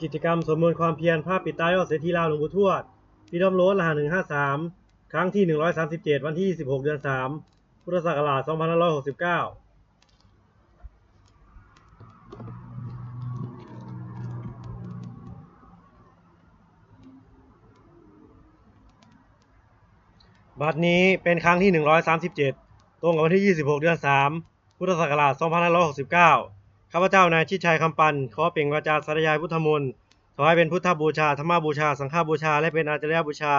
ກິດຈະກຳສວດມົນຄວາມພຽນພະປິດຕາຍອດເສດຖີລາວຫຼວງປູ່ທວດ Freedom Road ລະຫັດໜຶ່ງຫ້າສາມ ຄັ້ງທີໜຶ່ງຮ້ອຍສາມສິບເຈັດ ວັນທີຊາວຫົກ ເດືອນສາມ ພຸດທະສັກກະລາດສອງພັນຫ້າຮ້ອຍຫົກສິບເກົ້າ. ບັດນີ້ເປັນຄັ້ງທີໜຶ່ງຮ້ອຍສາມສິບເຈັດ ຕົງກັບວັນທີຊາວຫົກ ເດືອນສາມ ພຸດທະສັກກະລາດສອງພັນຫ້າຮ້ອຍຫົກສິບເກົ້າ ຂ້າພະເຈົ້າ ນາຍ ຈິດໄຊ ຄຳປັນ ຂໍເປັ່ງວາຈາສາທະຍາຍພຸດທະມົນ ຖວາຍເປັນພຸດທະບູຊາ, ທຳມະບູຊາ, ສັງຄະບູຊາ ແລະ ເປັນອາຈາລະບູຊາ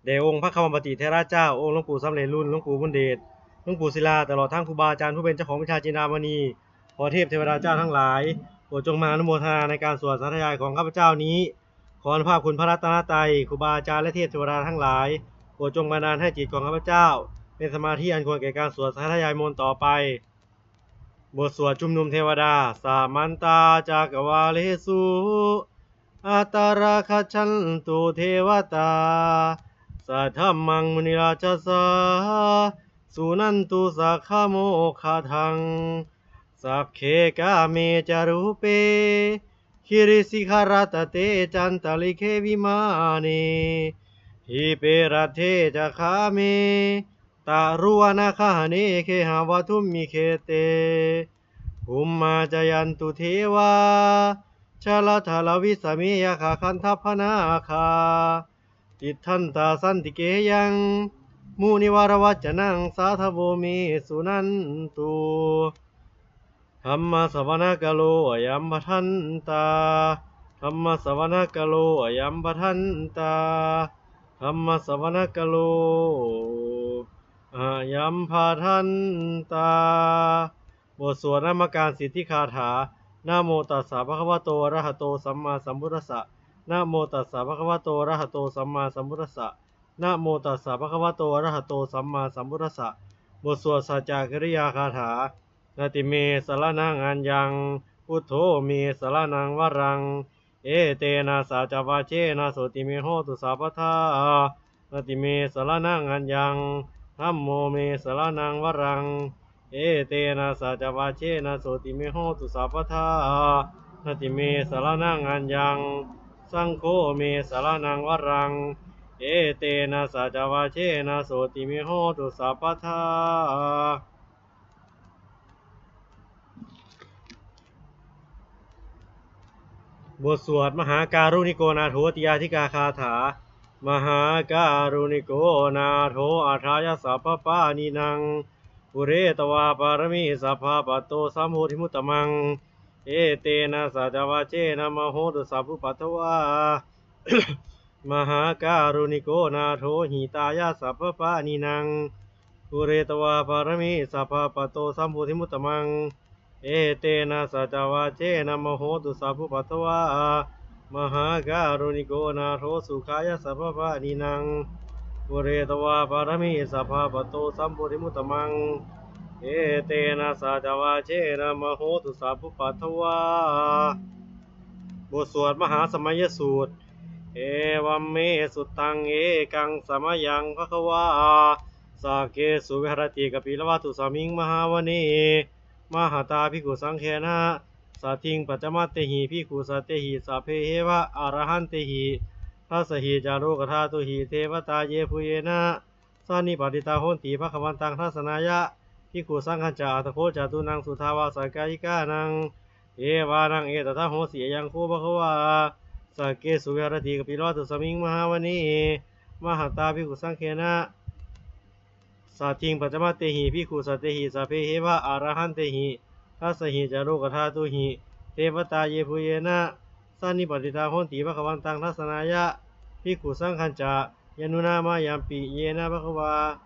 ແດ່ອົງພະຄະມະປະຕິເຖລະເຈົ້າ, ອົງຫຼວງປູ່ສຳເລັດລຸນ, ຫຼວງປູ່ບຸນເດດ, ຫຼວງປູ່ສິລາ ຕະຫຼອດທັງຄູບາອາຈານຜູ້ເປັນເຈົ້າຂອງວິຊາຈິນດາມະນີ, ຂໍເທບເທວະດາເຈົ້າທັງຫຼາຍ ໂປດຈົ່ງມາອະນຸໂມທະນາໃນການສວດສາທະຍາຍຂອງຂ້າພະເຈົ້ານີ້. ຂໍອານຸພາບຄຸນພະລັດຕະນະໄຕ, ຄູບາອາຈານ ແລະ ເທບເທວະດາທັງຫຼາຍ ໂປດຈົ່ງບັນດານໃຫ້ຈິດຂອງຂ້າພະເຈົ້າ ເປັນສະມາທິອັນຄວນແກ່ການສວດສາທະຍາຍມົນຕໍ່ໄປ. ບົດສວດຊຸມນຸມເທວະດາ. Samantā cakkavāḷesu atrāgacchantu devatā, saddhammaṃ munirājassa suṇantu saggamokkhadaṃ. Sagge kāme ca rūpe girisikharataṭe cantalikkhe vimāne, dīpe raṭṭhe ca gāme taruvanagahane gehavatthumhi khette, bhummā cāyantu devā jalathalavisame yakkhagandhabbanāgā, tiṭṭhantā santike yaṃ munivaravacanaṃ sādhavo me suṇantu. Dhammassavanakālo ayambhadantā. Dhammassavanakālo ayambhadantā. Dhammassavanakālo ayambhadantā. ບົດສວດນະມະການສິດທິຄາຖາ. Namo tassa bhagavato arahato sammāsambuddhassa. Namo tassa bhagavato arahato sammāsambuddhassa. Namo tassa bhagavato arahato sammāsambuddhassa. ບົດສວດສັດຈະກິລິຍາຄາຖາ. Natthi me saraṇaṃ aññaṃ, buddho me saraṇaṃ varaṃ, etena saccavajjena sotthi me hotu sabbadā. Natthi me saraṇaṃ aññaṃ, dhammo me saraṇaṃ varaṃ, etena saccavajjena sotthi me hotu sabbadā. Natthi me saraṇaṃ aññaṃ, saṅgho me saraṇaṃ varaṃ, etena saccavajjena sotthi me hotu sabbadā. ບົດສວດມະຫາກາລຸນິໂກນາໂຖ ຕິຍາທິກາຄາຖາ. Mahākāruṇiko nātho atthāya sabbapāṇinaṃ, pūretvā pāramī sabbā patto sambodhimuttamaṃ, etena saccavajjena mā hontu sabbupaddavā. Mahākāruṇiko nātho hitāya sabbapāṇinaṃ, pūretvā pāramī sabbā patto sambodhimuttamaṃ, etena saccavajjena mā hontu sabbupaddavā. Mahākāruṇiko nātho sukhāya sabbapāṇinaṃ, pūretvā pāramī sabbā patto sambodhimuttamaṃ, etena saccavajjena mā hontu sabbupaddavā. ບົດສວດມະຫາສະໄໝຍະສູດ. Evaṃ me sutaṃ. Ekaṃ samayaṃ bhagavā sakkesu viharati kapilavatthusmiṃ mahāvane mahatā bhikkhusaṅghena saddhiṃ pañcamattehi bhikkhusatehi sabbeheva arahantehi. Dasahi ca lokadhātūhi devatā yebhuyyena sannipatitā honti bhagavantaṃ dassanāya bhikkhusaṅghañca. Atha kho catunnaṃ suddhāvāsakāyikānaṃ devānaṃ etadahosi. Ayaṃ kho bhagavā sakkesu viharati kapilavatthusmiṃ mahāvane mahatā bhikkhusaṅghena saddhiṃ pañcamattehi bhikkhusatehi sabbeheva arahantehi. Dasahi ca lokadhātūhi devatā yebhuyyena sannipatitā honti bhagavantaṃ dassanāya bhikkhusaṅghañca. Yannūna mayampi yena bhagavā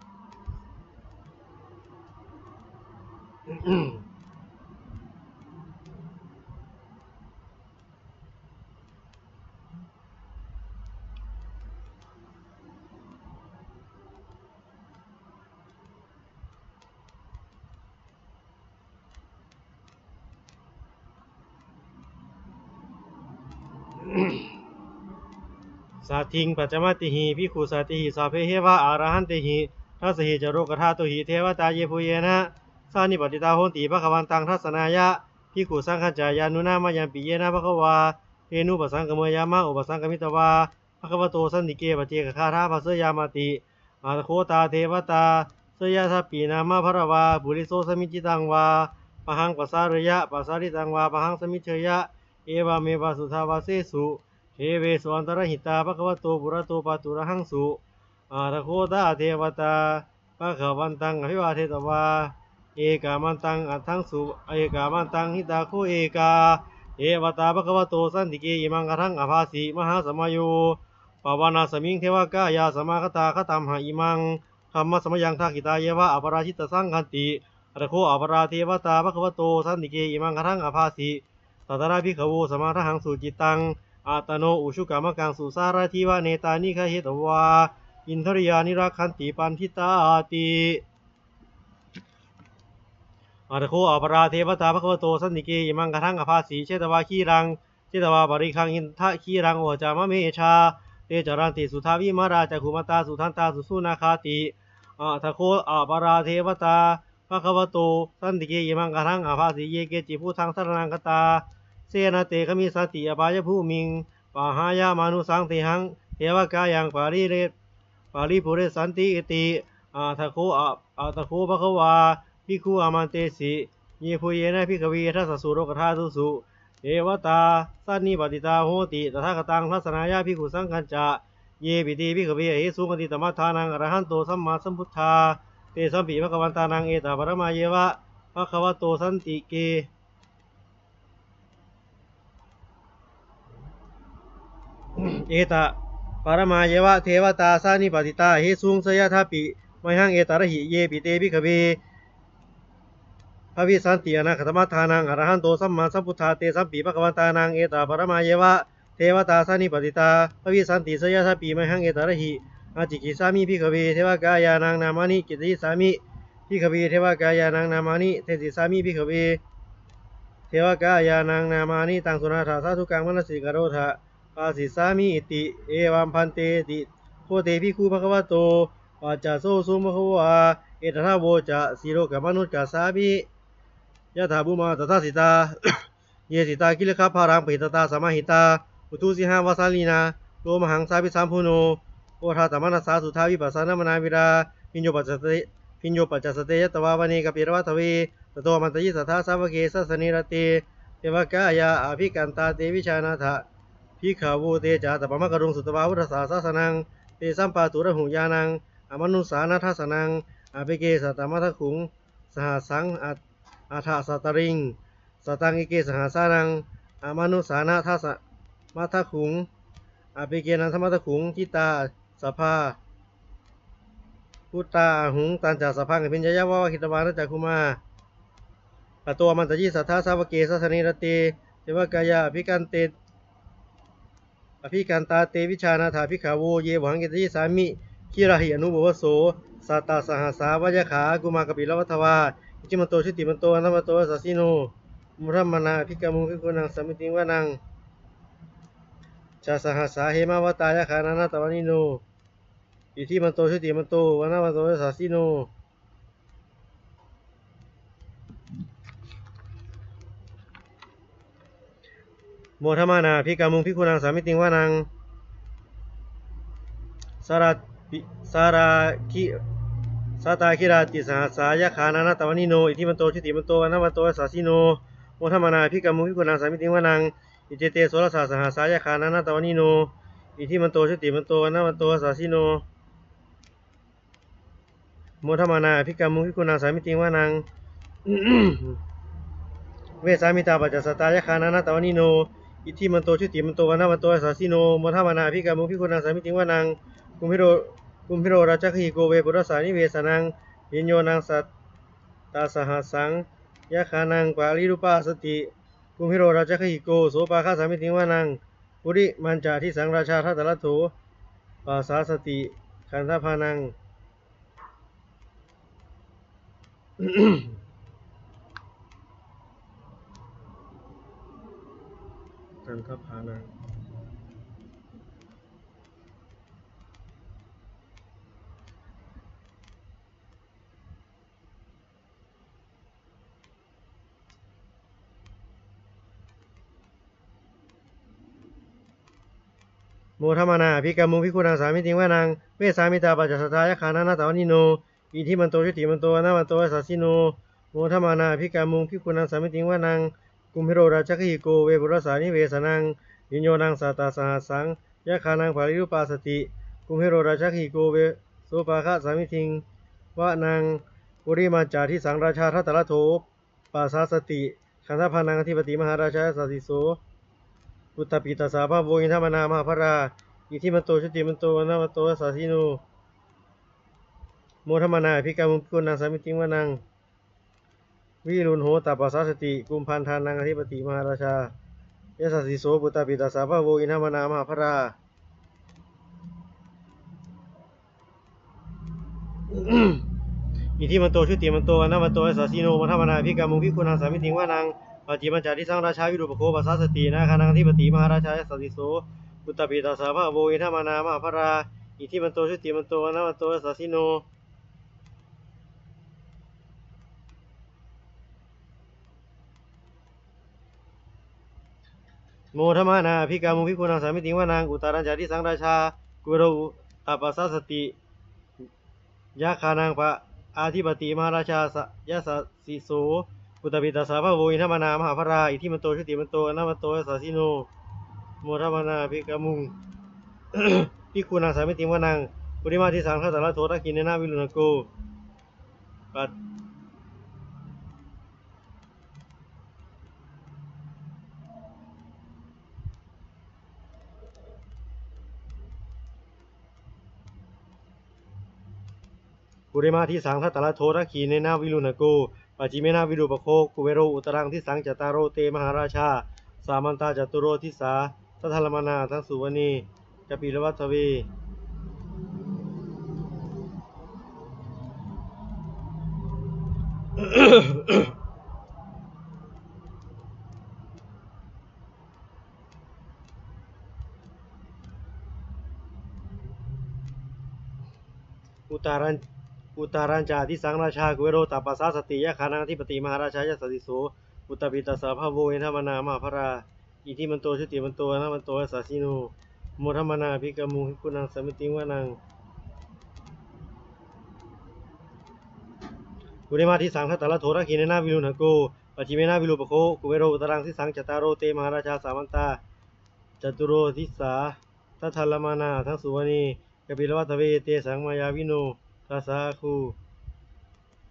saddhiṃ pañcamattehi bhikkhusatehi sabbeheva arahantehi. Dasahi ca lokadhātūhi devatā yebhuyyena sannipatitā honti bhagavantaṃ dassanāya bhikkhusaṅghañca. Yannūna mayampi yena bhagavā ເທນຸປະສັງກະເມຍາມະ ອຸປະສັງກະມິດຕະວາ ພະຄະວະໂຕສັນຕິເກ ປັດເຈກະຄາຖາພາສະຍາມາຕິ. ອັດຖະໂຄ ຕາ ເທວະຕາ ເສຍະທະປິນາມະພະລະວາ ປຸລິໂສສະມິດຈິຕັງວາ ປະຫັງປະສາເຣຍະ ປະສາລິຕັງວາ ປະຫັງສະມິດເຖຍະ ເອວະເມວະສຸດທາວາເສສຸ ເທເວສຸອັນຕະລະຫິຕາ ພະຄະວະໂຕປຸຣະໂຕປາຕຸລະຫັງສຸ. ອັດຖະໂຄ ຕາ ເທວະຕາ ພະຄະວັນຕັງອະພິວາເທຕະວາ ເອກາມັນຕັງອັດຖັງສຸ ເອກາມັນຕັງ ທິຕາໂຄ ເອກາ ເທວະຕາ ພະຄະວະໂຕສັນຕິເກ ອິມັງຄະທັງອະພາສີ ມະຫາສະມະໂຍ ປະວານາສະມິງ ເທວະກາຍາ ສະມາຄະຕາ ຄະຕຳຫະອິມັງ ທຳມະສະມະຍັງ ທັກຂິຕາເຍວະ ອະປະຣາຊິຕະສັງຄັນຕິ. ອັດຖະໂຄ ອະປະຣາເທວະຕາ ພະຄະວະໂຕສັນຕິເກ ອິມັງຄະທັງອະພາສີ ຕະຕະລະ ພິກຂະໂວ ສະມາທະຫັງສຸ ຈິດຕັງ ອັດຕະໂນ ອຸຊຸກຳມະກັງ ສຸສາລາທິວະ ເນຕານິ ຄະເຫຕະວາ ອິນທະຣິຍານິລັກຂັນຕິ ປັນທິຕາຕິ. ອັດຖະໂຄ ອະປະຣາເທວະຕາ ພະຄະວະໂຕສັນຕິເກ ອິມັງຄະທັງອະພາສີ ເຊຕະວາຄີລັງ ເຊຕະວາປະລິຄັງ ອິນທະຄີລັງ ໂອຫະຈາມະເມທາ ເຕຈະຣັນຕິ ສຸທາວິມະລາ ຈັກຂຸມະຕາ ສຸທັນຕາ ສຸສູນາຄາຕິ. ອັດຖະໂຄ ອະປະຣາເທວະຕາ ພະຄະວະໂຕສັນຕິເກ ອິມັງຄະທັງອະພາສີ ເຍເກຈິພຸດທັງສະລະນັງຄະຕາ ເສນະເຕຄະມິສັນຕິ ອະປາຍະພູມິງ ປະຫາຍະມານຸສັງ ເທຫັງ ເທວະກາຍັງ ປາລິເຣ ປາລິປູເຣສັນຕິ ອິຕິ. ອັດຖະໂຄ ອະ ອັດຖະໂຄ ພະຄະວາ ພິກຂຸ ອາມັນເຕສິ ເຍ ພູເຍນະ ພິກຂະເວ ທັດສະສຸ ໂລກະທາຕຸສຸ ເທວະຕາ ສັນນິປະຕິຕາ ໂຫຕິ ຕະຖາຄະຕັງ ທັດສະນາຍະ ພິກຂຸ ສັງຄັນຈະ ເຍປິເຕ ພິກຂະເວ ອະເຫສຸງ ອະດີຕະມັດຖານັງ ອະລະຫັນໂຕ ສຳມາສຳພຸດທາ ເຕສັມປິ ພະຄະວັນຕານັງ ເອຕະ ປະຣະມາເຍວະ ພະຄະວະໂຕ ສັນຕິເກ ເອຕະ ປະຣະມາເຍວະ ເທວະຕາ ສັນນິປະຕິຕາ ອະເຫສຸງ ເສຍະທະປິ ມະຫັງ ເອຕະລະຫິ ເຍປິເຕ ພິກຂະເວ ພະວິສັນຕິ ອະນາຄະຕະມັດຖານັງ ອະລະຫັນໂຕ ສຳມາສຳພຸດທາ ເຕສັມປິ ພະຄະວັນຕານັງ ເອຕະ ປະຣະມາເຍວະ ເທວະຕາ ສັນນິປະຕິຕາ ພະວິສັນຕິ ເສຍະທະປິ ມະຫັງ ເອຕະລະຫິ ອາຈິກິສາມິ ພິກຂະເວ ເທວະກາຍານັງ ນາມານິ ກິດຕະຢິສາມິ ພິກຂະເວ ເທວະກາຍານັງ ນາມານິ ເທສິສາມິ ພິກຂະເວ ເທວະກາຍານັງ ນາມານິ ຕັງ ສຸນາຖະ ສາທຸກັງ ມະນະສິກາໂຣທະ ພາສິສາມິ ອິຕິ ເອວັງ ພັນເຕ ຕິ ໂຄ ເຕ ພິກຂຸ ພະຄະວະໂຕ ປັດຈະໂຊ ສຸ ພະຄະວາ ເອຕະທະ ໂວຈະ ສິໂລກະມະນຸດຈາສາມິ ຍະຖາ ບູມາ ຕະຖາ ສິຕາ ເຍ ສິຕາ ກິລິຄະ ພາລັງ ປະຫິດຕະຕາ ສະມາຫິຕາ ອຸຕຸ ສິຫະ ວາສາລີນາ ໂລມະຫັງສາ ວິສຳພູໂນ ໂອທາຕະມະນະສາ ສຸທາ ວິປັດສາ ນະມະນາ ວິລາ ພິນໂຍ ປັດຈະສະເຕ ພິນໂຍ ປັດຈະສະເຕ ຍະຕະວາ ວະເນ ກະປິລະວະທະເວ ຕະໂຕ ອະມັນຕະຍິ ສັດທາ ສາວະເກ ສາສະເນ ຣະເຕ ເທວະກາຍາ ອະພິກັນຕາ ເຕ ວິຊານາຖະ ພິກຂະໂວ ເຕ ຈາ ຕະປະມະກະລຸງ ສຸດຕະວາ ພຸດທະສາສະນັງ ເຕ ສຳປາຕຸ ຣະຫຸຍານັງ ອະມະນຸສານະທັດສະນັງ ອາເປເກ ສະຕະມັດທະຂຸງ ສະຫັດສັງ ອາ ອາທະສະຕະລິງ ສະຕັງ ເອເກ ສະຫັດສານັງ ອະມະນຸສານະທັດສະມັດທະຂຸງ ອາເປເກ ນັນທະມັດທະຂຸງ ຈິດຕາ ສະພາ ພຸດຕາ ອະຫຸງ ຕັນຈະ ສະພັງ ອະພິນຍາຍະ ວາວະ ຄິດຕະວາ ນັນຈະ ຄຸມາ ອະໂຕ ອະມັນຕະຍິ ສັດທາ ສາວະເກ ສາສະເນ ຣະເຕ ເທວະກາຍາ ອະພິກັນເຕ ອະພິກັນຕາ ເຕ ວິຊານາຖາ ພິກຂະໂວ ເຍ ໂວຫັງ ກິດຕະຍິສາມິ ກິລາຫິ ອະນຸໂບວະໂສ ສັດຕະສະຫັດສາ ວະ ຍະຂາ ອາກຸມາ ກະປິລະວັດທະວາ ອິດທິມັນໂຕ ຊຸຕິມັນໂຕ ວັນນະວັນໂຕ ຍະສາສິໂນ ໂມທະມານາ ອະພິກຳມຸງ ພິກຂຸນັງ ສາມິຕິງ ວະນັງ ຊະສະຫັດສາ ເຫມະວະຕາ ຍະຂາ ນານະຕະວະນິໂນ ອິດທິມັນໂຕ ຊຸຕິມັນໂຕ ວັນນະວັນໂຕ ຍະສາສິໂນ ໂມທະມານາ ອະພິກຳມຸງ ພິກຂຸນັງ ສາມິຕິງ ວະນັງ ສາລາ ສາລາ ສາຕາກິລາຕິສະຫັດສາ ຍະຂາ ນານະຕະວະນິໂນ ອິດທິມັນໂຕ ຊຸຕິມັນໂຕ ວັນນະວັນໂຕ ຍະສາສິໂນ ໂມທະມານາ ອະພິກຳມຸງ ພິກຂຸນັງ ສາມິຕິງ ວະນັງ ອິດທິເຕ ໂສລະສາ ສະຫັດສາ ຍະຂາ ນານະຕະວະນິໂນ ອິດທິມັນໂຕ ຊຸຕິມັນໂຕ ວັນນະວັນໂຕ ຍະສາສິໂນ ໂມທະມານາ ອະພິກຳມຸງ ພິກຂຸນັງ ສາມິຕິງ ວະນັງ ເວສາມິຕາ ປັນຈະສັດຕາ ຍະຂາ ນານະຕະວະນິໂນ ອິດທິມັນໂຕ ຊຸຕິມັນໂຕ ວັນນະວັນໂຕ ຍະສາສິໂນ ໂມທະມານາ ອະພິກຳມຸງ ພິກຂຸນັງ ສາມິຕິງ ວະນັງ ກຸມພິໂຣ ກຸມພິໂຣ ຣາຊະຄະຫິໂກ ເວປຸລະສາ ນິເວສະນັງ ວິນໂຍນັງ ສັດຕະສະຫັດສັງ ຍະຂານັງ ປະລິຣູປາສະຕິ ກຸມພິໂຣ ຣາຊະຄະຫິໂກ ໂສປາຄະ ສາມິຕິງ ວະນັງ ປຸລິມັນຈະທິສັງ ຣາຊາ ທັດຕະລະໂຖ ປະສາສະຕິ ຄັນທະພານັງ ຄັນທະພານັງ. ໂມທະມານາ ອະພິກາມຸງ ພິກຂຸນັງ ສາມິຕິງ ວະນັງ ເວສາມິຕາ ປັນຈະສັດທາ ຍັກຂານັງ ນາຖະວະນິໂນ ອິດທິມັນໂຕ ຈຸຕິມັນໂຕ ວັນນະວັນໂຕ ຍະສາສິໂນ ໂມທະມານາ ອະພິກາມຸງ ພິກຂຸນັງ ສາມິຕິງ ວະນັງ ກຸມເພໂຣ ຣາຊະຄະຫິໂກ ເວປຸລະສານິເວສະນັງ ວິນໂຍນັງ ສັດຕະສະຫັດສັງ ຍັກຂານັງ ປະລິຣູປາສະຕິ ກຸມເພໂຣ ຣາຊະຄະຫິໂກ ເວ ໂສປາຄະສາມິຕິງ ວະນັງ ປຸລິມາຈາທິສັງ ຣາຊາທັດຕະລະໂທ ປະສາສະຕິ ຄັນທະພານັງ ອະທິປະຕິ ມະຫາລາຊາ ຍະສາສິໂສ ປຸດຕະປິຕະສາພະໂວ ອິນທະມານາ ມະຫາພະລາ ອິດທິມັນໂຕ ຈຸຕິມັນໂຕ ວັນນະວັນໂຕ ຍະສາສິໂນ ໂມທະມານາ ອະພິກາມຸງ ພິກຂຸນັງ ສາມິຕິງ ວະນັງ ວິລຸນໂຫຕະປະສາສະຕິ ກຸມພັນທານັງ ອະທິປະຕິ ມະຫາລາຊາ ຍະສາສິໂສ ປຸດຕະປິຕະສາພະໂວ ອິນທະມານາ ມະຫາພະລາ ອິດທິມັນໂຕ ຈຸຕິມັນໂຕ ວັນນະວັນໂຕ ຍະສາສິໂນ ໂມທະມານາ ອະພິກາມຸງ ພິກຂຸນັງ ສາມິຕິງ ວະນັງ ປັດຈິມາຈາທິສັງ ຣາຊາ ວິຣູປະໂຄ ປະສາສະຕິ ນາຄານັງ ອະທິປະຕິ ມະຫາລາຊາ ຍະສາສິໂສ ປຸດຕະປິຕະສາພະໂວ ອິນທະມານາ ມະຫາພະລາ ອິດທິມັນໂຕ ຈຸຕິມັນໂຕ ວັນນະວັນໂຕ ຍະສາສິໂນ ໂມທະມານາ ອະພິກາມຸງ ພິກຂຸນັງ ສາມິຕິງ ວະນັງ ອຸດຕະລັນຈາທິສັງ ຣາຊາ ກຸເວໂຣ ອຸຕະປະສາສະຕິ ຍັກຂານັງ ອະທິປະຕິ ມະຫາລາຊາ ຍະສາສິໂສ ປຸດຕະປິຕະສາພະໂວ ອິນທະມານາ ມະຫາພະລາ ອິດທິມັນໂຕ ຈຸຕິມັນໂຕ ວັນນະວັນໂຕ ຍະສາສິໂນ ໂມທະມານາ ອະພິກາມຸງ ພິກຂຸນັງ ສາມິຕິງ ວະນັງ ປຸລິມາທິສັງ ທັດຕະລະໂທ ທັກຂິເນນະ ວິລຸນນະໂກ ປັດ ປຸລິມາທິສັງ ທັດຕະລະໂທ ທັກຂິເນນະ ວິລຸນນະໂກ ປັດຈິເມນະ ວິຣູປະໂຄ ກຸເວໂຣ ອຸດຕະລັງທິສັງ ຈັດຕາໂຣ ເຕ ມະຫາລາຊາ ສາມັນຕາ ຈະຕຸໂຣທິສາ ທັດທະລະມານາ ທັງສຸວະເນ ກະປິລະວັດທະເວ ອຸຕາຣັນ ອຸຕາຣັນຈາທິສັງ ຣາຊາ ກຸເວໂຣ ຕະປະສາສະຕິ ຍັກຂານັງ ອະທິປະຕິ ມະຫາລາຊາ ຍະສາສິໂສ ປຸດຕະປິຕະສາພະໂວ ອິນທະມານາ ມະຫາພະລາ ອິດທິມັນໂຕ ຈຸຕິມັນໂຕ ວັນນະວັນໂຕ ຍະສາສິໂນ ໂມທະມານາ ອະພິກາມຸງ ພິກຂຸນັງ ສາມິຕິງ ວະນັງ ປຸລິມາທິສັງ ທັດຕະລະໂທ ທັກຂິເນນະ ວິລຸນນະໂກ ປັດຈິເມນະ ວິຣູປະໂຄ ກຸເວໂຣ ອຸດຕະລັງທິສັງ ຈັດຕາໂຣ ເຕ ມະຫາລາຊາ ສາມັນຕາ ຈະຕຸໂຣທິສາ ທັດທະລະມານາ ທັງສຸວະເນ ກະປິລະວັດທະເວ ເຕສັງ ມາຍາວິໂນ ດາສາອາຄູ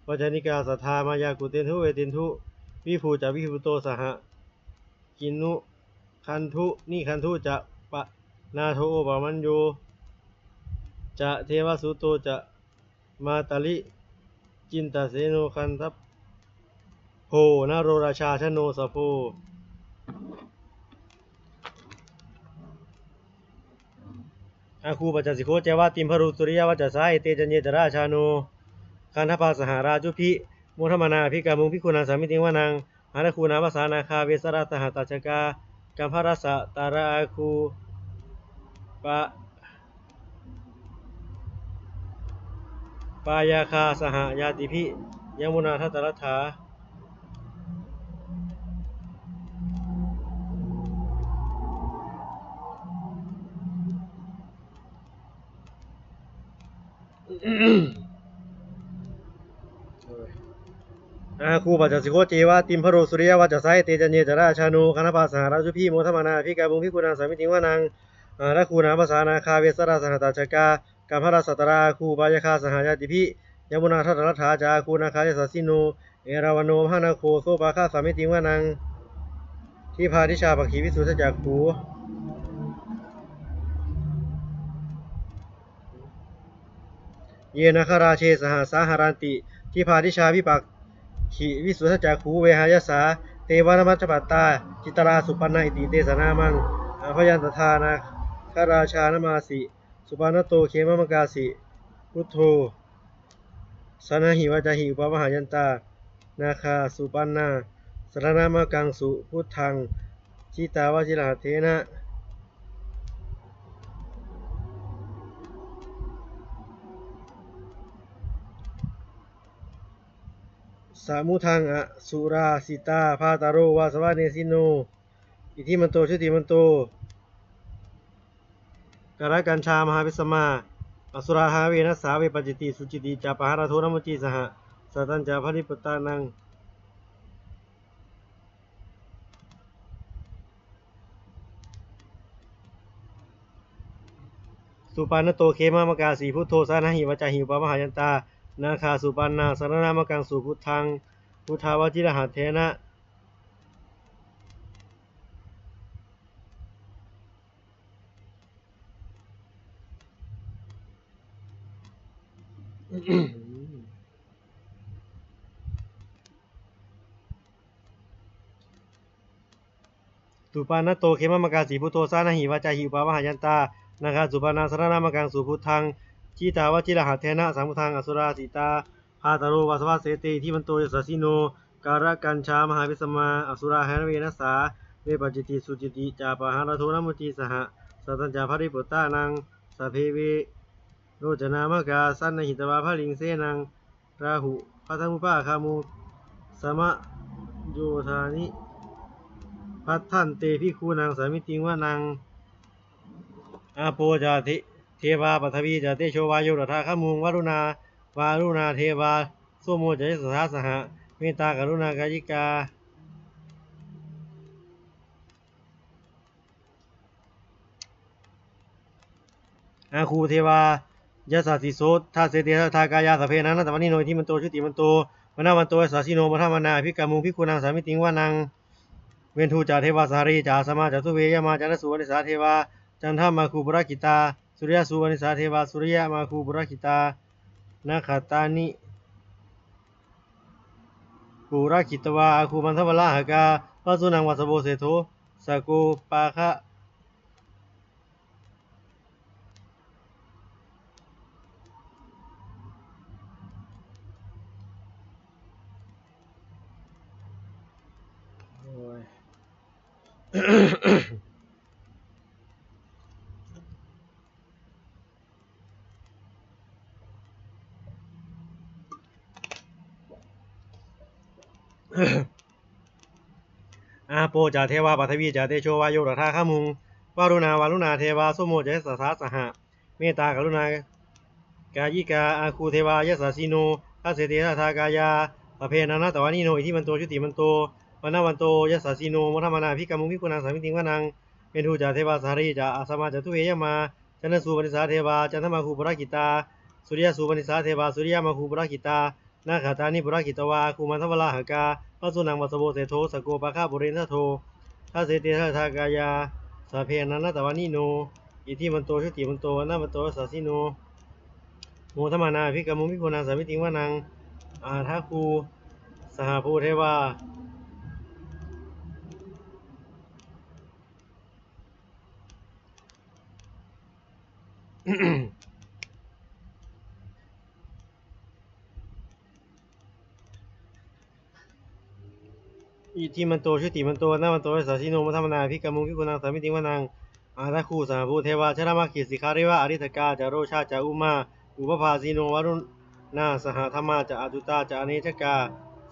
ວັດຈະນິກາ ສັດທາ ມາຍາ ກຸເຕນທຸ ເວເຕນທຸ ວິພູ ຈະ ວິພູໂຕ ສະຫະ ກິນນຸ ຄັນທຸ ນິຄັນທຸ ຈະ ປະນາໂທ ໂອປະມັນໂຍ ຈະ ເທວະສຸໂຕ ຈະ ມາຕາລິ ຈິນຕະເສໂນ ຄັນທະໂພ ນະໂຣຣາຊາ ຊະໂນ ສະໂພ ອາຄູ ປັດຈະສິໂຄ ເຈວະ ຕິມພະໂຣ ສຸລິຍະວັດຈະສາ ເອເຕ ຈະເນ ຈະຣາຊາໂນ ຄັນທະພາ ສະຫະຣາຈຸພິ ໂມທະມານາ ອະພິກາມຸງ ພິກຂຸນັງ ສາມິຕິງ ວະນັງ ອາລັກຂູນາພາສາ ນາຄາ ເວສະລາ ສະຫະຕາຊະກາ ກັມພະລາ ສະຕາຣາອາຄູ ປະ ປາຍາຄາ ສະຫະຍາຕິພິ ຍະມຸນາ ທັດຕະລັດຖາ ອາຄູ ປັດຈະສິໂຄ ເຈວະ ຕິມພະໂຣ ສຸລິຍະວັດຈະສາ ເອເຕ ຈະເນ ຈະຣາຊາໂນ ຄັນທະພາ ສະຫະຣາຈຸພິ ໂມທະມານາ ອະພິກາມຸງ ພິກຂຸນັງ ສາມິຕິງ ວະນັງ ອາລັກຂູນາພາສາ ນາຄາ ເວສະລາ ສະຫະຕາຊະກາ ກັມພະລາ ສັດຕະລາອາຄູ ປາຍາຄາ ສະຫະຍາຕິພິ ຍະມຸນາ ທັດຕະລັດຖາ ຈາອາຄູ ນາຄາ ຍະສາສິໂນ ເອຣາວັນໂນ ມະຫານາໂຄ ໂສປາຄະ ສາມິຕິງ ວະນັງ ທິພາດິຊາ ປັກຂິ ວິສຸດທະຈັກຂູ ເຢນາຄະຣາເຊ ສະຫະສາຫະລັນຕິ ທິພາດິຊາ ວິປັກຂິ ວິສຸດທະຈັກຂູ ເວຫາຍະສາ ເຕວະນະມັດຈະປັດຕາ ຈິດຕະລາ ສຸປັນນາ ອິຕິເຕສະນາມັງ ອະພະຍັນຕະທາ ນາຄະຣາຊາ ນະມາສິ ສຸປັນນະໂຕ ເຂມະມັງກາສິ ພຸດໂທ ສະນະຫິວາຈາຫິ ອຸປະວາຫາຍັນຕາ ນາຄາ ສຸປັນນາ ສະລະນະມະກັງ ສຸພຸດທັງ ຈິຕາວາຈິລະຫັດເຖນະ ສະມຸທັງ ອະສຸຣາສິຕາ ພາຕາໂຣ ວາສະວະເນສິໂນ ອິດທິມັນໂຕ ຈຸຕິມັນໂຕ ກາລະກັນຊາມະຫາວິສະມາ ອະສຸຣາທານະເວນະສາ ເວປະຈິດຕິສຸຈິດຕິຈາປະຫາລະໂທນະມຸດຕິສະຫະ ສັດຕັນຈາພະລິປຸດຕານັງ ສຸປານະໂຕ ເຄມະມະກາສີ ພຸດໂທ ສານະຫິ ວາຈາຫິ ອຸປະມະຫາຍັນຕາ ນາຄາສຸປານນາ ສະລະນະມະກັງ ສຸພຸດທັງ ພຸດທາວະຈິລະຫັດເຖນະ ສຸປານະໂຕ ເຄມະມະກາສີ ພຸດໂທ ສານະຫິ ວາຈາຫິ ອຸປະມະຫາຍັນຕາ ນາຄາສຸປານນາ ສະລະນະມະກັງ ສຸພຸດທັງ ຈິຕາວະຈິລະຫັດເຖນະ ສັງພຸດທັງ ອະສຸຣາສິຕາ ພາຕາໂລ ວາສະວະເສເຕ ອິທິວັນໂຕ ຍະສະສິໂນ ກາລະກັນຊາມະຫາວິສະມາ ອະສຸຣາທານະເວນະສາ ເວປະຈິດຕິສຸຈິດຕິຈາປະຫາລະໂທນະມຸດຕິສະຫະ ສັດຕັນຈາພະລິປຸດຕານັງ ສະເພເວ ໂຣຈະນາມະກາ ສັນນະຫິດຕະວາ ພະລິງເສນັງ ຣາຫຸ ພັດທະມຸປະຄາມຸງ ສະມະໂຍທານິ ພັດທັນເຕ ພິກຂຸນັງ ສາມິຕິງວະນັງ ອາໂປຈະເທ ເທວາ ປະຖະວີຈະເຕໂຊ ວາໂຍ ລັດຖະຄາມຸງ ວາລຸນາ ວາລຸນາເທວາ ໂສໂມຈະ ຍະສະສາ ສະຫະ ເມດຕາ ກະລຸນາ ກາຍິກາ ອາຄູເທວາ ຍະສະສິໂສ ທັດເສເຕ ທັດທະທາກາຍາ ສະເພ ນານັດຕະວະນິໂນ ອິທິມັນໂຕ ຊຸຕິມັນໂຕ ວັນນະວັນໂຕ ຍະສະສິໂນ ໂມທະມະນາ ອະພິກຳມຸງ ພິກຂຸນັງ ສາມິຕິງວະນັງ ເວັນທູຈະເທວາ ສະຫະເຣຍະຈະ ອາສະມາຈະ ທຸເວ ຍະມາ ຈັນທະສຸ ວະນິສາເທວາ ຈັນທະມາຄູ ປຸລະກິດຕາ ສຸລິຍະສຸ ວະນິສາເທວາ ສຸລິຍະມາຄູ ປຸລະກິດຕາ ນະຄະຕານິ ປຸລະກິດຕະວາ ອາຄູ ມັນທະວະລາຫະກາ ວະສຸນັງ ວັດສະໂບເສໂທ ສະໂກປາຄະ ໂອ້ຍ ອາໂປຈະເທວາ ປະຖະວີຈະເຕໂຊ ວາໂຍ ລັດຖະຄາມຸງ ວາລຸນາ ວາລຸນາເທວາ ໂສໂມຈະ ຍະສະສາ ສະຫະ ເມດຕາ ກະລຸນາ ກາຍິກາ ອາຄູເທວາ ຍະສະສິໂນ ທັດເສເຕ ທັດທະທາກາຍາ ສະເພ ນານັດຕະວະນິໂນ ອິທິມັນໂຕ ຊຸຕິມັນໂຕ ວັນນະວັນໂຕ ຍະສະສິໂນ ໂມທະມະນາ ອະພິກຳມຸງ ພິກຂຸນັງ ສາມິຕິງວະນັງ ເວນທູຈະເທວາ ສະຫະເຣຍະຈະ ອາສະມາຈະ ທຸເວ ຍະມາ ຈັນທະສຸ ວະນິສາເທວາ ຈັນທະມາຄູ ປຸລະກິດຕາ ສຸລິຍະສຸ ວະນິສາເທວາ ສຸລິຍະມາຄູ ປຸລະກິດຕາ ນະຄະຕານິ ປຸລະກິດຕະວາ ອາຄູ ມັນທະວະລາຫະກາ ວະສຸນັງ ວັດສະໂບເສໂທ ສະໂກປາຄະ ປຸເຣນທະໂທ ທັດເສເຕ ທັດທະທາກາຍາ ສະເພ ນານັດຕະວະນິໂນ ອິທິມັນໂຕ ຊຸຕິມັນໂຕ ວັນນະວັນໂຕ ຍະສະສິໂນ ໂມທະມະນາ ອະພິກຳມຸງ ພິກຂຸນັງ ສາມິຕິງວະນັງ ອາທາຄູ ສະຫະພູເທວາ ອິທິມັນໂຕ ຊຸຕິມັນໂຕ ວັນນະວັນໂຕ ຍະສະສິໂນ ໂມທະມະນາ ອະພິກຳມຸງ ພິກຂຸນັງ ສາມິຕິງວະນັງ ອາທາຄູ ສະຫະພູເທວາ ຊະລະມະເຂສິຂາເຣວະ ອາລິດຖະກາ ຈະໂຣຊາ ຈະອຸມາ ອຸປະພາສິໂນ ວາລຸນາ ສະຫະທຳມາ ຈະອາຕຸຕາ ຈະອະເນຈະກາ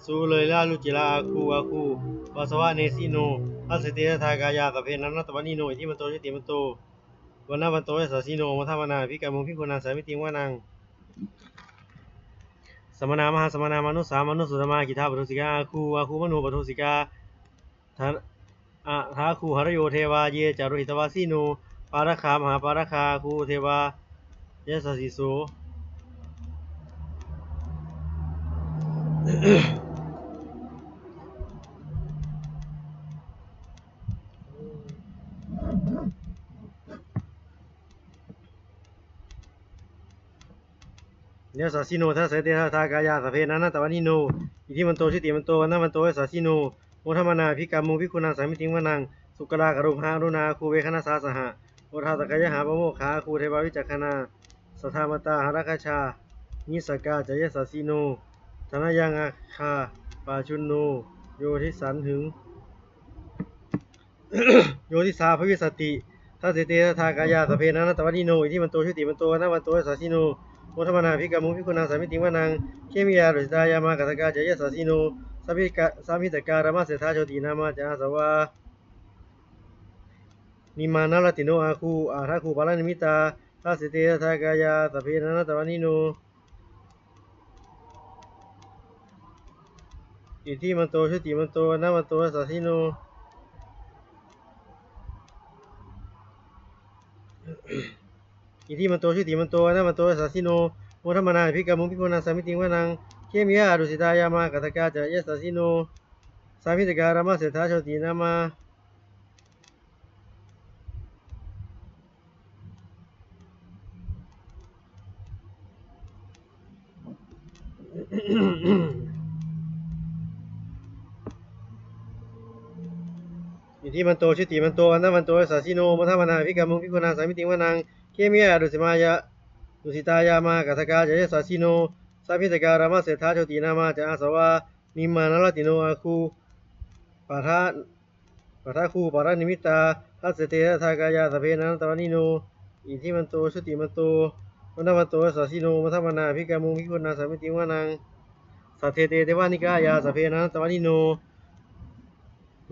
ສຸເລລາລຸຈິລາ ອາຄູ ອາຄູ ວາສະວະເນສິໂນ ທັດເສເຕ ທັດທະທາກາຍາ ສະເພ ນານັດຕະວະນິໂນ ອິທິມັນໂຕ ຊຸຕິມັນໂຕ ວັນນະວັນໂຕ ຍະສະສິໂນ ໂມທະມະນາ ອະພິກຳມຸງ ພິກຂຸນັງ ສາມິຕິງວະນັງ ສະມະນາ ມະຫາສະມະນາ ມະນຸດສາ ມະນຸດສຸດຕະມາ ກິດທາປະໂທສິກາ ອາຄູ ອາຄູ ມະໂນປະໂທສິກາ ທະ ອາທາຄູ ຫະລະໂຍ ເທວາ ເຍ ຈະໂຣຫິຕະວາສີໂນ ປາຣະຄາ ມະຫາປາຣະຄາ ອາຄູ ເທວາ ຍະສະສິໂສ ຍະສະສິໂນ ທັດເສເຕ ທັດທະທາກາຍາ ສະເພ ນານັດຕະວະນິໂນ ອິທິມັນໂຕ ຊຸຕິມັນໂຕ ວັນນະວັນໂຕ ຍະສະສິໂນ ໂມທະມະນາ ອະພິກຳມຸງ ພິກຂຸນັງ ສາມິຕິງວະນັງ ສຸກະລາກະໂຣມະຫາ ອະລຸນາ ອາຄູ ເວຄະນະສາ ສະຫະ ໂອທາສະກະຍະຫາ ປະໂມຄາ ອາຄູ ເທວາວິຈັກຂະນາ ສະຖາມະຕາ ຫະລະຄະຊາ ນິສກາ ຈະ ຍະສະສິໂນ ທະນະຍັງ ອາຄາ ປາຈຸນໂນ ໂຍທິສັນຫຶງ ໂຍທິສາ ພະວິສະຕິ ທັດເສເຕ ທັດທະທາກາຍາ ສະເພ ນານັດຕະວະນິໂນ ອິທິມັນໂຕ ຊຸຕິມັນໂຕ ວັນນະວັນໂຕ ຍະສະສິໂນ ໂມທະມະນາ ອະພິກຳມຸງ ພິກຂຸນັງ ສາມິຕິງວະນັງ ເຄມິຍາ ໂຣຊິຕາ ຍາມາ ກັດສະກາ ຈະ ຍະສະສິໂນ ສະພິກະ ສະພິຕະກາ ຣະມະເສຖາ ໂຊຕິນາມາ ຈະ ອາສະວາ ນິມມານາລາຕິໂນ ອາຄູ ອາທາຄູ ປາລະນິມິດຕາ ທັດເສ ເຕ ທັດຖາກາຍາ ສັບເພ ນານາຕະວານິໂນ ອິດທິມັນໂຕ ຊຸຕິມັນໂຕ ວັນນະວັນໂຕ ຍະສາສິໂນ ອິດທິມັນໂຕ ຊຸຕິມັນໂຕ ວັນນະວັນໂຕ ຍະສາສິໂນ ໂມທະມະນາ ອະພິກາມຸງ ພິກຂຸນັງ ສາມິຕິງ ວະນັງ ເຄມິຍາ ອະນຸສິຕາຍາມາ ກັດຖະກາ ຈະ ຍະສາສິໂນ ສາມິດຕະກາ ຣາມະເສດຖາ ໂຊຕິນາມາ ອິດທິມັນໂຕ ຊຸຕິມັນໂຕ ວັນນະວັນໂຕ ຍະສາສິໂນ ໂມທະມະນາ ອະພິກາມຸງ ພິກຂຸນັງ ສາມິຕິງ ວະນັງ ເຄມິຍາ ອະນຸສິມາຍາ ອະນຸສິຕາຍາມາ ກັດຖະກາ ຈະ ຍະສາສິໂນ ສາມິດຕະກາ ຣາມະເສດຖາ ໂຊຕິນາມາ ຈະ ອາສະວາ ນິມມານາລາຕິໂນ ອາຄູ ປາທະ ປາທະຄູ ປາລະນິມິດຕາ ທັດເສ ເຕ ທັດຖາກາຍາ ສັບເພ ນານາຕະວານິໂນ ອິດທິມັນໂຕ ຊຸຕິມັນໂຕ ວັນນະວັນໂຕ ຍະສາສິໂນ ໂມທະມະນາ ອະພິກາມຸງ ພິກຂຸນັງ ສາມິຕິງ ວະນັງ ສັດເທ ເຕ ເທວານິກາຍາ ສັບເພ ນານາຕະວານິໂນ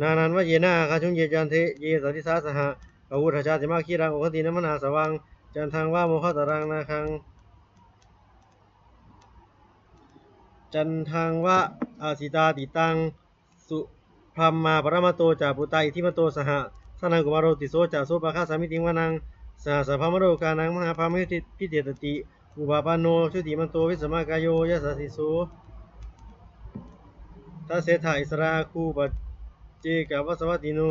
ນານັນວະເຍນະ ອາຄາຊຸງ ເຍ ຈັນເທ ເຍ ສັດທິສາ ສະຫະ ກະໂຫທະຊາ ຈະ ມະຄະຄີລັງ ໂອຄະຕິນະ ມະຫາສະວັງ ຈັນທັງວະ ໂມຄະຕະຣັງ ນາຄັງ ຈັນທັງວະ ອາສິຕາຕິຕັງ ສຸບຣຳມາ ປະຣະມະໂຕ ຈາປຸດຕາ ອິດທິມັນໂຕ ສະຫະ ສະນັງ ກຸມາໂຣ ຕິດໂສ ຈະ ໂສປະຄະ ສາມິຕິງ ວະນັງ ສະຫະສະພາມະໂລການັງ ມະຫາພາມະພິຕິດຕະຕິ ອຸປະປາໂນ ຊຸຕິມັນໂຕ ວິສະມາກາໂຍ ຍະສາສິໂສ ທັດເສຖະ ອິດສະຣະອາຄູ ປັດເຈກະວັດສະວັດຕິໂນ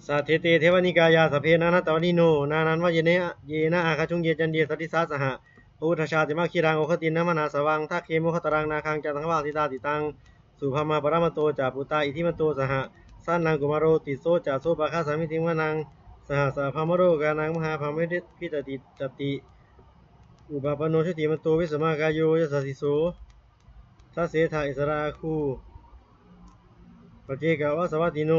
ສັດເທ ເຕ ເທວະນິກາຍາ ສັບເພ ນານາຕະວານິໂນ ນານັນວະເຍນະ ເຍນະ ອາຄາຊຸງ ເຍ ຈັນເທ ສັດທິສາ ສະຫະ ປະໂຫທະຊາ ຈະ ມະຄະຄີລັງ ໂອຄະຕິນະ ມະຫາສະວັງ ທັກເຄ ໂມຄະຕະຣັງ ນາຄັງ ຈັນທັງວະ ອາສິຕາຕິຕັງ ສຸບຣຳມາ ປະຣະມະໂຕ ຈາປຸດຕາ ອິດທິມັນໂຕ ສະຫະ ສະນັງ ກຸມາໂຣ ຕິດໂສ ຈະ ໂສປະຄະ ສາມິຕິງ ວະນັງ ສະຫະສະພາມະໂລການັງ ມະຫາພາມະພິຕິດຕະຕິ ອຸປະປາໂນ ຊຸຕິມັນໂຕ ວິສະມາກາໂຍ ຍະສາສິໂສ ທັດເສຖະ ອິດສະຣະອາຄູ ປັດເຈກະວັດສະວັດຕິໂນ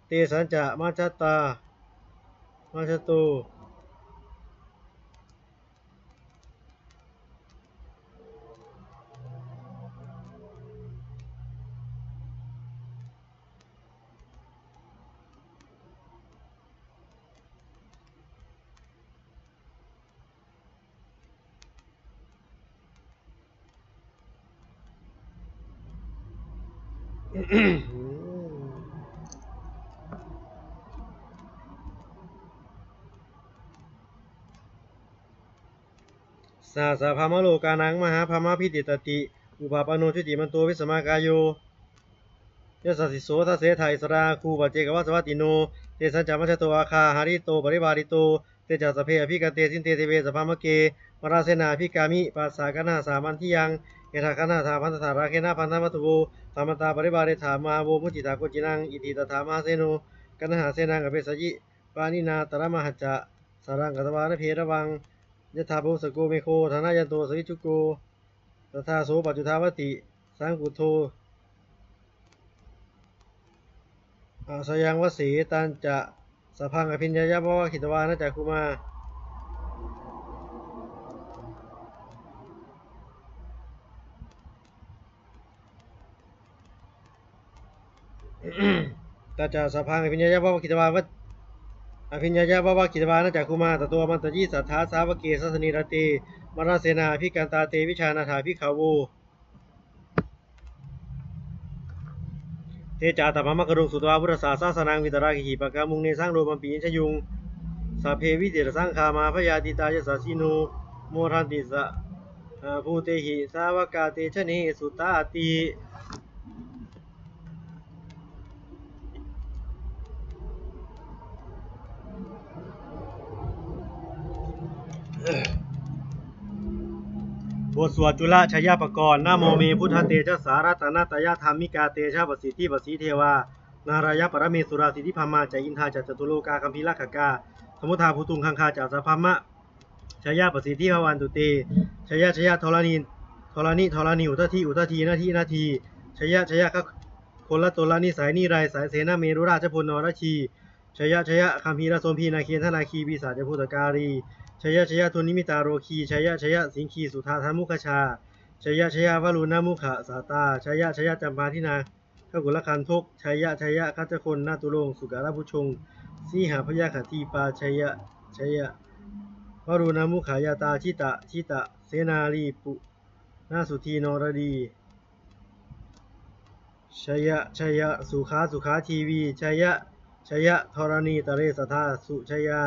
ເຕສັນຈະ ມາຊະຕາ ມາຊະໂຕ ສະຫະສະພາມະໂລການັງ ມະຫາພາມະພິຕິດຕະຕິ ອຸປະປາໂນ ຊຸຕິມັນໂຕ ວິສະມາກາໂຍ ຍະສາສິໂສ ທັດເສຖະ ອິດສະຣະອາຄູ ປັດເຈກະວັດສະວັດຕິໂນ ເຕສັນຈະ ມາຊະໂຕ ອາຄາ ຫະລິໂຕ ປະລິວາລິໂຕ ເຕຈະ ສັບເພ ອະພິກະເຕ ສິນເຕ ເທເວ ສະພາມະເກ ມາລະເສນາ ອະພິກາມິ ປັດສະ ກັນຫະສາ ມັນທິຍັງ ເອທະ ກັນຫະສາ ພັນທະ ທະຣາເຄນະ ພັນທະ ມັດທະໂວ ສະມັນຕາ ປະລິວາເຣຖາ ມະຫາໂວ ມຸດທິຕາ ໂກດຈິນັງ ອິດຖິຕະຖາ ມະຫາເສໂນ ກັນຫະເສນັງ ອະເປສະຍິ ປານິນາ ຕະລະມະຫັດຈະ ສາລັງ ກະຕະວາ ນະເພລະວັງ ຍະຖາ ປະໂຫສະໂກ ເມໂຄ ທະນະຍັນໂຕ ສະວິຈຸໂກ ຕະທາ ໂສ ປັດຈຸທາວະຕິ ສັງຄຸດໂທ ອະສະຍັງວະເສຕັນຈະ ສະພັງ ອະພິນຍາຍະ ວະວະຄິດຕະວາ ນະຈາຄຸມາ ຕະຈະ ສະພັງ ອະພິນຍາຍະ ວະວະຄິດຕະວາ ອະພິນຍາຍະ ວະວະຄິດຕະວາ ນະຈາຄຸມາ ຕະໂຕ ອະມັນຕະຍິ ສັດຖາ ສາວະເກ ສາສະເນ ຣະເຕ ມາລະເສນາ ອະພິການຕາ ເຕ ວິຊານາຖາ ພິກຂາໂວ ເທຈາຕະມະມັກຄະລຸງ ສຸດຕະວາ ພຸດທະສາສະສະນັງ ວິຕະຣາກິຫິ ປະກາມຸງ ເນສັງ ໂລມະປິ ອິນຊະຍຸງ ສັບເພ ວິຈິຕະສັງຄາມາ ພະຍາທິຕາ ຍະສາສິໂນ ໂມທັນຕິ ສະຫະພູເຕຫິ ສາວະກາ ເຕຊະເນ ສຸຕາຕິ. ບົດສວດຈຸລະຊະຍະປະກອນ ນະໂມເມ ພຸດທະເຕຊະສາ ລັດຕະນະຕະຍະທຳມິກາ ເຕຊະປະສິດທິປະສີເທວາ ນາຣາຍະປະລະເມສຸລາ ສິດທິບຣຳມາ ຈະ ອິນທາ ຈະ ຈະຕຸໂລກາ ຄຳພີລະຄະກາ ທຳມຸທາ ພູຕຸງ ຄັງຄາ ຈະ ສະພາມະ ຊະຍະປະສິດທິພະວັນຕຸເຕ ຊະຍະ ຊະຍະ ທໍລະນີ ທໍລະນິ ທໍລະນີ ອຸດທະທິ ອຸດທະທີ ນະທິ ນະທີ ຊະຍະ ຊະຍະ ຄະ ຄົນລະຕົນລະນິໄສ ນິໄລສາຍເສນະເມລຸລາຊະພົນນໍລະຊີ ໄຊຍະໄຊຍະຄັມພີລະສົມພີນາເຄນທະນາຄີ ປີສາດຈະພູດຕະກາລີ ໄຊຍະໄຊຍະທຸນນິມິຕາໂລຄີ ໄຊຍະໄຊຍະສິງຄີສຸທາທາມຸກຂະຊາ ໄຊຍະໄຊຍະວະລຸນນະມຸຂະສາຕາ ໄຊຍະໄຊຍະຈຳປາທິນາ ທະກຸລະຄັນທົກ ໄຊຍະໄຊຍະຄັດຈະຄົນນະຕຸລົງ ສຸກະລະບຸຊົງ ສີຫະພະຍາຄະທີປາ ໄຊຍະໄຊຍະວະລຸນນະມຸຂະຍາຕາ ຈິຕະຈິຕະເສນາລີປຸນະສຸທີນໍລະດີ ໄຊຍະໄຊຍະສຸຂາສຸຂາທີວີ ໄຊຍະໄຊຍະທໍລະນີຕະເລສະທາ ສຸໄຊຍາ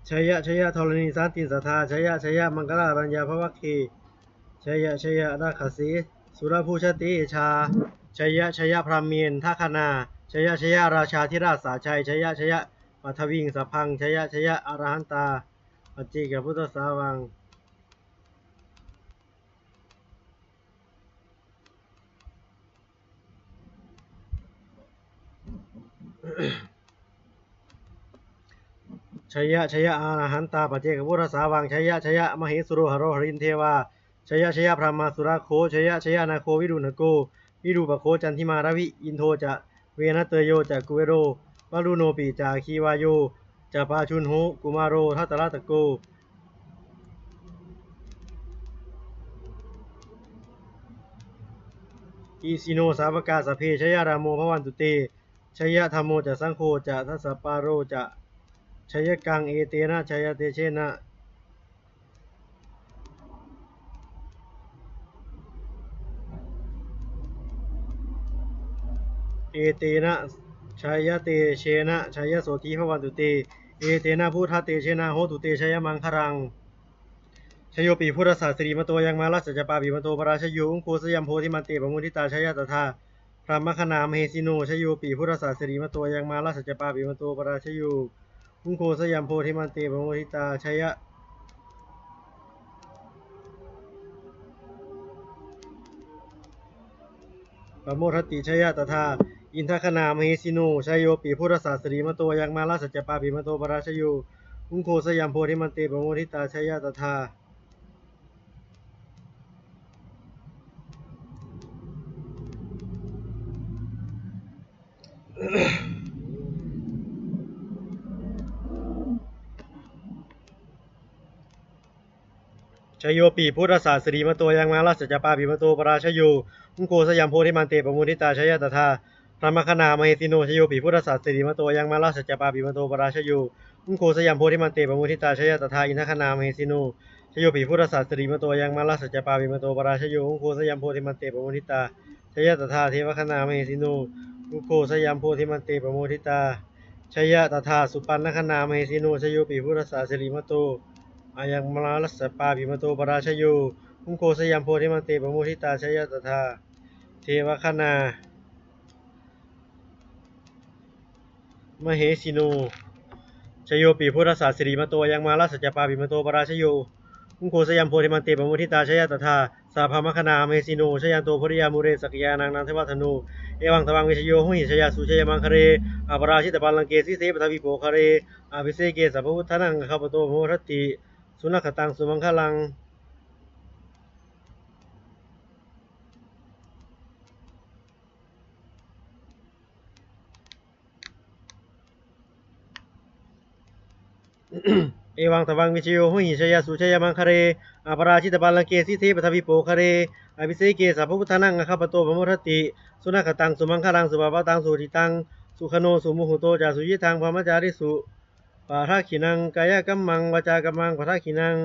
ໄຊຍະໄຊຍະທໍລະນີສັນຕິນສະທາ ໄຊຍະໄຊຍະມັງກະລາລັນຍາພະວັກຄີ ໄຊຍະໄຊຍະລາຄະເສ ສຸລະພູຊະເຕຊາ ໄຊຍະໄຊຍະພຣາເມນທະຄະນາ ໄຊຍະໄຊຍະລາຊາທິລາດສາໄຊ ໄຊຍະໄຊຍະປັດທະວິງສະພັງ ໄຊຍະໄຊຍະອະລະຫັນຕາ ປັດເຈກະພຸດທະສາວັງ ໄຊຍະໄຊຍະອະລະຫັນຕາປັດເຈກະພຸດທະສາວັງ ໄຊຍະໄຊຍະມະເຫສຸໂລຫະໂລຫະລິນເທວາ ໄຊຍະໄຊຍະພຣະມາສຸລະໂຄ ໄຊຍະໄຊຍະນາໂຄວິລຸນນະໂກ ວິຣູປະໂຄ ຈັນທິມາລະວິ ອິນໂທຈະ ເວນະເຕີໂຍຈະ ກຸເວໂລ ວະລຸໂນປິຈະ ອາຄີວາໂຍຈະ ປາຊຸນໂຮ ກຸມາໂຣ ທັດຕະລະຕະໂກ ອິຊິໂນ ສາວະກາ ສັບເພ ໄຊຍະທຳໂມ ພະວັນຕຸເຕ ໄຊຍະທຳໂມຈະ ສັງໂຄຈະ ທັດສະປາໂຣຈະ ໄຊຍະກັງ ເອເຕນະ ໄຊຍະເຕເຊນະ ເອເຕນະ ໄຊຍະເຕເຊນະ ໄຊຍະໂສທີ ພະວັນຕຸເຕ ເອເຕນະ ພຸດທະເຕເຊນະ ໂຫຕຸເຕ ໄຊຍະມັງຄະລັງ ຊະໂຍປີ ພຸດທະສາສະລິມະໂຕ ອະຍັງມາລະສັດຈະປາປິມະໂຕ ປະລາຊະໂຍ ອຸງໂຄສະຍັມ ໂພທິມັນເຕ ປະໂມທິຕາ ໄຊຍະຕະຖາ ພຣະມະຄະນາ ມະເຫສິໂນ ຊະໂຍປີ ພຸດທະສາສະລິມະໂຕ ອະຍັງມາລະສັດຈະປາປິມະໂຕ ປະລາຊະໂຍ ອຸງໂຄສະຍັມ ໂພທິມັນເຕ ປະໂມທິຕາ ໄຊຍະ ປະໂມທັດຕິ ໄຊຍະຕະຖາ ອິນທະຄະນາ ມະເຫສິໂນ ຊະໂຍປີ ພຸດທະສາສະລິມະໂຕ ອະຍັງມາລະສັດຈະປາປິມະໂຕ ປະລາຊະໂຍ ອຸງໂຄສະຍັມ ໂພທິມັນເຕ ປະໂມທິຕາ ໄຊຍະຕະຖາ ຊະໂຍປີ ພຸດທະສາສະລິມະໂຕ ອະຍັງມາລະສັດຈະປາປິມະໂຕ ປະລາຊະໂຍ ອຸງໂຄສະຍັມ ໂພທິມັນເຕ ປະໂມທິຕາ ໄຊຍະຕະຖາ ພຣະມະຄະນາ ມະເຫສິໂນ ຊະໂຍປີ ພຸດທະສາສະລິມະໂຕ ອະຍັງມາລະສັດຈະປາປິມະໂຕ ປະລາຊະໂຍ ອຸງໂຄສະຍັມ ໂພທິມັນເຕ ປະໂມທິຕາ ໄຊຍະຕະຖາ ອິນທະຄະນາ ມະເຫສິໂນ ຊະໂຍປີ ພຸດທະສາສະລິມະໂຕ ອະຍັງມາລະສັດຈະປາປິມະໂຕ ປະລາຊະໂຍ ອຸງໂຄສະຍັມ ໂພທິມັນເຕ ປະໂມທິຕາ ໄຊຍະຕະຖາ ເທວະຄະນາ ມະເຫສິໂນ ອຸງໂຄສະຍັມ ໂພທິມັນເຕ ປະໂມທິຕາ ໄຊຍະຕະຖາ ສຸປັນນະຄະນາ ມະເຫສິໂນ ຊະໂຍໂຍປີ ພຸດທະສາສະລິມະໂຕ ອະຍັງມາລະສັດຈະປາປິມະໂຕ ປະລາຊະໂຍ ອຸງໂຄສະຍັມ ໂພທິມັນເຕ ປະໂມທິຕາ ໄຊຍະຕະຖາ ເທວະຄະນາ ມະເຫສິໂນ ຊະໂຍປີ ພຸດທະສາສະລິມະໂຕ ອະຍັງມາລະສັດຈະປາປິມະໂຕ ປະລາຊະໂຍ ອຸງໂຄສະຍັມ ໂພທິມັນເຕ ປະໂມທິຕາ ໄຊຍະຕະຖາ ສາພະມະຄະນາ ມະເຫສິໂນ ຊະຍັນໂຕ ໂພລິຍາມູເຣ ສັກຍານັງ ນັນທະວັດທະໂນ ເອວັງຕະວັງ ວິຊະໂຍ ໂຫຫິ ຊະຍະ ສຸຊະຍະມັງຄະເລ ອາປະລາຊິຕະບັນລັງເກ ສີເສ ປະທະວີໂປຄະເລ ອາພິເສເກ ສະພະພຸດທານັງ ອາຄາປະໂຕ ປະໂມທັດຕິ ສຸນັກຂະຕັງ ສຸມັງຄະລັງ ເອວັງຕະວັງ ວິຊະໂຍ ໂຫຫິ ຊະຍະ ສຸຊະຍະ ມັງຄະເລ ອາປະລາຊິຕະບັນລັງເກ ສີເສ ປະທະວີໂປຄະເລ ອາພິເສເກ ສະພະພຸດທານັງ ອາຄາປະໂຕ ປະໂມທັດຕິ ສຸນັກຂະຕັງ ສຸມັງຄະລັງ ສຸບາປະຕັງ ສຸຫະຕິຕັງ ສຸຂະໂນ ສຸມຸຫຸໂຕ ຈາ ສຸຍິທັງ ພະມະຈາລິສຸ ປະທັກຂິນັງ ກາຍະກຳມັງ ວາຈາກຳມັງ ປະທັກຂິນັງ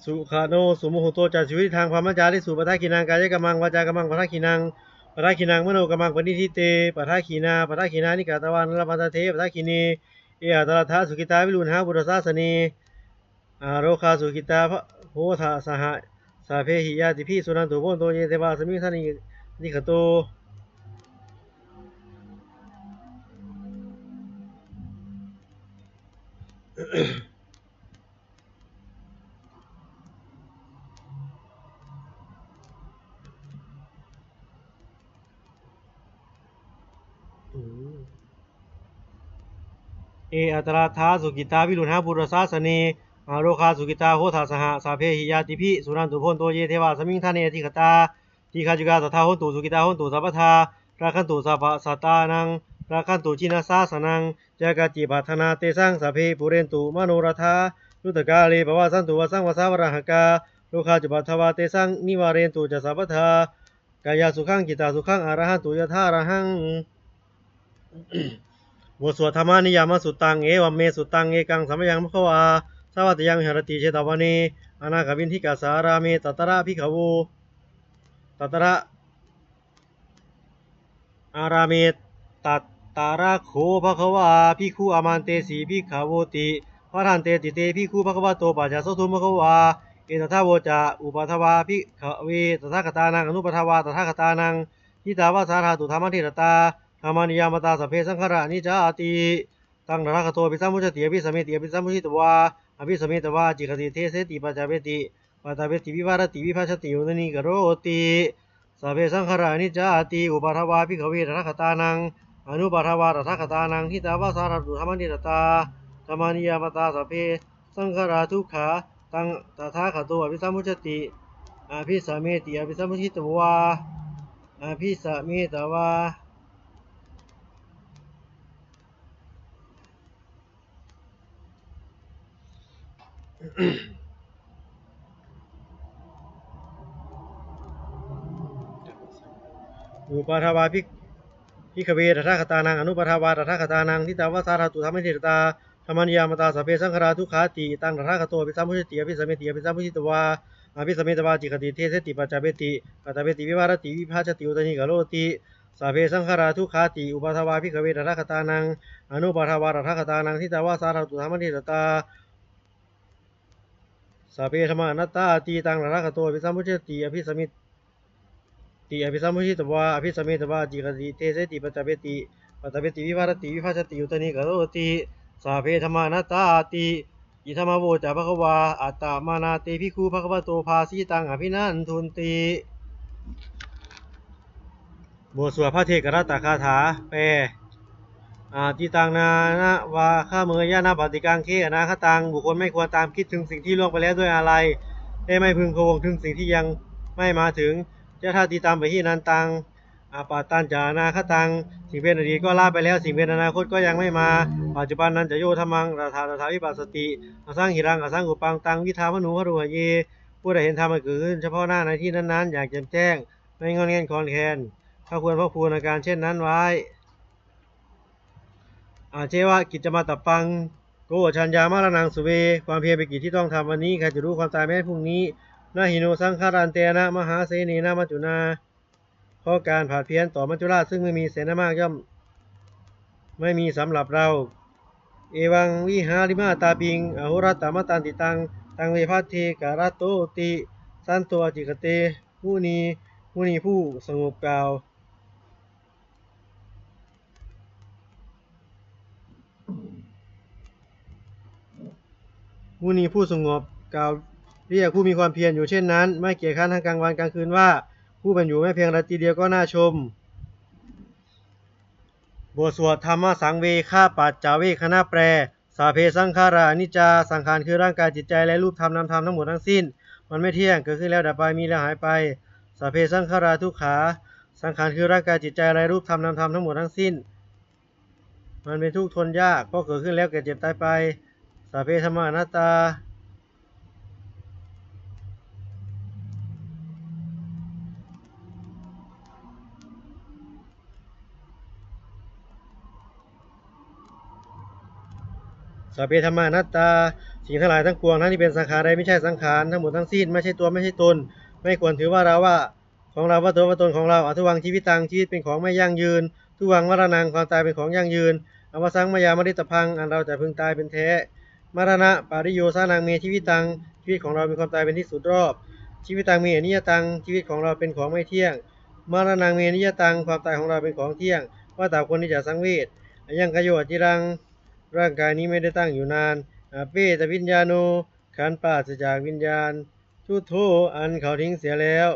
ສຸຂະໂນ ສຸມຸຫຸໂຕ ຈາ ສຸວິທິທັງ ພະມະຈາລິສຸ ປະທັກຂິນັງ ກາຍະກຳມັງ ວາຈາກຳມັງ ປະທັກຂິນັງ ປະທັກຂິນັງ ມະໂນກຳມັງ ປະນິທິເຕ ປະທັກຂິນາ ປະທັກຂິນານິກາຕະວານະ ລະພັນທະເທ ປະທັກຂິເນ ເອ ອັດຕະລັດຖາ ສຸກິຕາ ວິລຸນຫາ ປຸດທະສາສະເນ ອາໂລຄາ ສຸກິຕາ ໂຫທະ ສະຫະ ສາເພຫິ ຍາຕິພິ ສຸນັນຕຸ ໂພນໂຕ ເຍ ເທວາ ອະສະມິງ ສານິ ນິຄະໂຕ. ເອ ອັດຕະລັດຖາ ສຸກິດຕາ ວິລຸດຫາ ພຸດທະສາສະເນ ອາໂລຄາ ສຸກິດຕາ ໂຫຕະສະຫະ ສັບເພຫິ ຍາຕິພິ ສຸນັນຕຸ ໂພນໂຕ ເຢ ເທວາ ສະມິງ ຖາເນ ອະທິກະຕາ ດີຄາຍຸກາ ສັດທາ ໂຫນຕຸ ສຸກິດຕາ ໂຫນຕຸ ສັບພະທາ ລັກຂັນຕຸ ສັບພະສັດຕານັງ ລັກຂັນຕຸ ຈິນນະສາສະນັງ ຈັກກະຈິປັດຖະນາ ເຕສັງ ສັບເພ ປູເຣນຕຸ ມະໂນລະທາ ຍຸດຕະກາເລ ປະວາສັນຕຸ ວັດສັງ ວະສາວະຣະຫະກາ ໂລຄາຈຸປັດຖະວາ ເຕສັງ ນິວາເຣນຕຸ ຈະ ສັບພະທາ ກາຍາສຸຂັງ ຈິດຕາສຸຂັງ ອາຣະຫັນຕຸ ຍະຖາອະຣະຫັງ. ບົດສວດທຳມະນິຍາມະສຸດຕັງ ເອວັມເມ ສຸດຕັງ ເອກັງ ສະມະຍັງ ພະຄະວາ ສາວັດຕະຍັງ ວິຫາຣະຕິ ເຊຕະວະເນ ອະນາກະວິນທິກະສາຣາເມ ຕະຕະຣະ ພິກຂະວ ຕະຕະຣະ ອາຣາເມ ຕະຕະຣະໂຂ ພະຄະວາ ພິກຂຸ ອາມັນເຕສີ ພິກຂະໂຫຕິ ພັດທັນເຕຕິເຕ ພິກຂຸ ພະຄະວະໂຕ ປັດຈະໂສທຸ ພະຄະວາ ເອຕະຖະໂວຈະ ອຸປະຖະວາ ພິກຂະເວ ຕະຖາຄະຕານັງ ອະນຸປະຖະວາ ຕະຖາຄະຕານັງ ທິຕາວະສາ ທາຕຸ ທຳມະທິຕະຕາ ທຳມະນິຍາມະຕາ ສັບເພ ສັງຂາຣາ ອະນິດຈາອາຕິ ຕັງ ຕະຖາຄະໂຕ ອະພິສຳພຸດສະຕິ ອະພິສະເມຕິ ອະພິສຳພຸດທິຕະວາ ອະພິສະເມຕະວາ ອາຈິກຂະຕິ ເທເສຕິ ປັດຈະເວຕິ ປະຕະເວຕິ ວິວາຣະຕິ ວິພັດຊະຕິ ໂຍທະນີກະໂຣຕິ ສັບເພ ສັງຂາຣາ ອະນິດຈາອາຕິ ອຸປະຖະວາ ພິກຂະເວ ຕະຖາຄະຕານັງ ອະນຸປະຖະວາ ຕະຖາຄະຕານັງ ທິຕາວະສາ ທາຕຸ ທຳມະນິຕະຕາ ທຳມະນິຍາມະຕາ ສັບເພ ສັງຂາຣາ ທຸກຂາ ຕັງ ຕະຖາຄະໂຕ ອະພິສຳພຸດສະຕິ ອະພິສະເມຕິ ອະພິສຳພຸດທິຕະວາ ອະພິສະເມຕະວາ ອຸປະຖະວາ ພິກ ພິກຂະເວ ຕະຖາຄະຕານັງ ອະນຸປະຖະວາ ຕະຖາຄະຕານັງ ທິຕາວະສາ ທາຕຸ ທຳມະນິຕະຕາ ທຳມະນິຍາມະຕາ ສັບເພ ສັງຂາຣາ ທຸກຂາຕິ ຕັງ ຕະຖາຄະໂຕ ອະພິສຳພຸດສະຕິ ອະພິສະເມຕິ ອະພິສຳພຸດທິຕະວາ ອະພິສະເມຕະວາ ອະຈິກຂະຕິ ເທເສຕິ ປັດຈະເວຕິ ປະຕະເວຕິ ວິວາຣະຕິ ວິພັດຊະຕິ ໂອຕະນີກະໂຣຕິ ສັບເພ ສັງຂາຣາ ທຸກຂາຕິ ອຸປະຖະວາ ພິກຂະເວ ຕະຖາຄະຕານັງ ອະນຸປະຖະວາ ຕະຖາຄະຕານັງ ທິຕາວະສາ ທາຕຸ ທຳມະນິຕະຕາ ສັບເພ ທຳມາ ອະນັດຕາອາຕິ ຕັງ ຕະຖາຄະໂຕ ອະພິສຳພຸດສະຕິ ອະພິສະເມ ຕິ ອະພິສຳພຸດທິຕະວາ ອະພິສະເມຕະວາ ອະຈິກຂະຕິ ເທເສຕິ ປັດຈະເວຕິ ປັດຕະເວຕິ ວິວາຣະຕິ ວິພັດຊະຕິ ໂອຕະນີກະໂຣຕິ ສັບເພ ທຳມາ ອະນັດຕາອາຕິ ອິທຳມະໂວຈາ ພະຄະວາ ອັດຕະມານາ ເຕ ພິກຂຸ ພະຄະວະໂຕ ພາສິຕັງ ອະພິນັນທຸນຕິ. ບົດສວດພະເທກະລັດຕະຄາຖາ ແປ ອະຕິຕັງ ນານະວາຄະເມຍະ ນະປະຕິກັງເຂ ອະນາຄະຕັງ ບຸກຄົນໄມ່ຄວນຕາມຄິດເຖິງສິ່ງທີ່ລ່ວງໄປແລ້ວດ້ວຍອາໄລ ແລະ ໄມ່ເພິ່ງພະວົງເຖິງສິ່ງທີ່ຍັງໄມ່ມາເຖິງ ຈະທາຕິຕັມ ປະຫິນັນຕັງ ອະປະຕັນຈະ ອະນາຄະຕັງ ສິ່ງເປັນອະດີດກໍລະໄປແລ້ວ ສິ່ງເປັນອະນາຄົດກໍຍັງໄມ່ມາ ປັດຈຸບັນນັນຈະໂຍ ທຳມັງ ຕະຖາ ຕະຖາວິປັດສະຕິ ອະສັງຫິລັງ ອະສັງກຸປັງ ຕັງ ວິດຖາມະນູ ຫະຕຸ ຫະເຍ ຜູ້ໃດເຫັນທຳອັນເກີດຂຶ້ນສະເພາະໜ້າໃນທີ່ນັ້ນໆ ຢ່າງແຈ່ມແຈ້ງ ໄມ່ງອນແງນຄອນແຄນ ເຂົາຄວນພອກພູນອາການເຊັ່ນນັ້ນໄວ້ ອາເຈວະ ກິດຈະມາດຕະປັງ ໂກ ອັດສັນຍາ ມະລະນັງ ສຸເມ ຄວາມພຽນເປັນກິດທີ່ຕ້ອງທຳວັນນີ້ ໃຜຈະຮູ້ຄວາມຕາຍແມ້ພລຸ້ງນີ້ ນະຫິໂນ ສັງຂາຣັນເຕນະ ມະຫາເສເນນະ ມັດຈຸນາ ເພາະການຜາດຜຽນຕໍ່ມັດຈຸລາດ ຊຶ່ງໄມ່ມີເສນາມາກ ຍ່ອມໄມ່ມີສຳລັບເຮົາ ເອວັງ ວິຫາຣິມະຕາປິງ ອະໂຫລະຕະມະຕັນຕິຕັງ ຕັງ ເວພັດເທກະລັດໂຕຕິ ສັນໂຕ ອາຈິກຂະເຕ ມຸນີ ມຸນີຜູ້ສະຫງົບກ່າວ ມຸນີຜູ້ສະຫງົບກ່າວຮຽກຜູ້ມີຄວາມພຽນຢູ່ເຊັ່ນນັ້ນ ໄມ່ກຽດຄ້ານທັງກາງວັນກາງຄືນວ່າ ຜູ້ເປັນຢູ່ແມ້ພຽງລາຕີດຽວກໍໜ້າຊົມ. ບົດສວດທຳມະສັງເວຄະປັດຈະເວກຂະນະ ແປ ສັບເພສັງຂາຣາອະນິດຈາ ສັງຂານຄືຮ່າງກາຍ, ຈິດໃຈ ແລະ ຮູບທຳນາມທຳທັງໝົດທັງສິ້ນ ມັນໄມ່ທ່ຽງ, ເກີດຂຶ້ນແລ້ວດັບໄປ, ມີແລ້ວຫາຍໄປ. ສັບເພສັງຂາຣາທຸກຂາ ສັງຂານຄືຮ່າງກາຍ, ຈິດໃຈ ແລະ ຮູບທຳນາມທຳທັງໝົດທັງສິ້ນ ມັນເປັນທຸກທົນຍາກ ເພາະເກີດຂຶ້ນແລ້ວແກ່ເຈັບຕາຍໄປ. ສັບເພທຳມາອະນັດຕາ. ສັບເພທຳມາອະນັດຕາ ສິ່ງທັງຫຼາຍທັງປວງ ທັງທີ່ເປັນສັງຂານ ແລະ ບໍ່ໃຊ່ສັງຂານ ທັງໝົດທັງສິ້ນ ບໍ່ໃຊ່ຕົວ ບໍ່ໃຊ່ຕົນ ບໍ່ຄວນຖືວ່າເຮົາວ່າ ຂອງເຮົາ ວ່າຕົວ ວ່າຕົນ ຂອງເຮົາ. ອະທຸວັງ ຊີວິຕັງ ຊີວິດເປັນຂອງໄມ່ຢັ້ງຢືນ. ທຸວັງ ມະລະນັງ ຄວາມຕາຍເປັນຂອງຢັ້ງຢືນ. ອະວະສັງ ມະຍາ ມະລິຕະພັງ ອັນເຮົາຈະເພິ່ງຕາຍເປັນແທ້. ມະລະນະ ປະລິໂຍຊານັງ ເມ ຊີວິຕັງ ຊີວິດຂອງເຮົາມີຄວາມຕາຍເປັນທີ່ສຸດຮອບ. ຊີວິຕັງ ເມ ອະນິຍະຕັງ ຊີວິດຂອງເຮົາເປັນຂອງໄມ່ທ່ຽງ. ມະລະນັງ ເມ ນິຍະຕັງ ຄວາມຕາຍຂອງເຮົາເປັນຂອງທ່ຽງ. ວະຕາໂຄ ນິຈຈະສັງເວດ ອະຍັງກາໂຍ ອະຈີລັງ ຮ່າງກາຍນີ້ໄມ່ໄດ້ຕັ້ງຢູ່ນານ. ອະເປຕະວິນຍາໂນ ຂັນປາສະຈາກວິນຍານ. ທຸດໂທ ອັນເຂົາຖິ້ມເສຍແລ້ວ.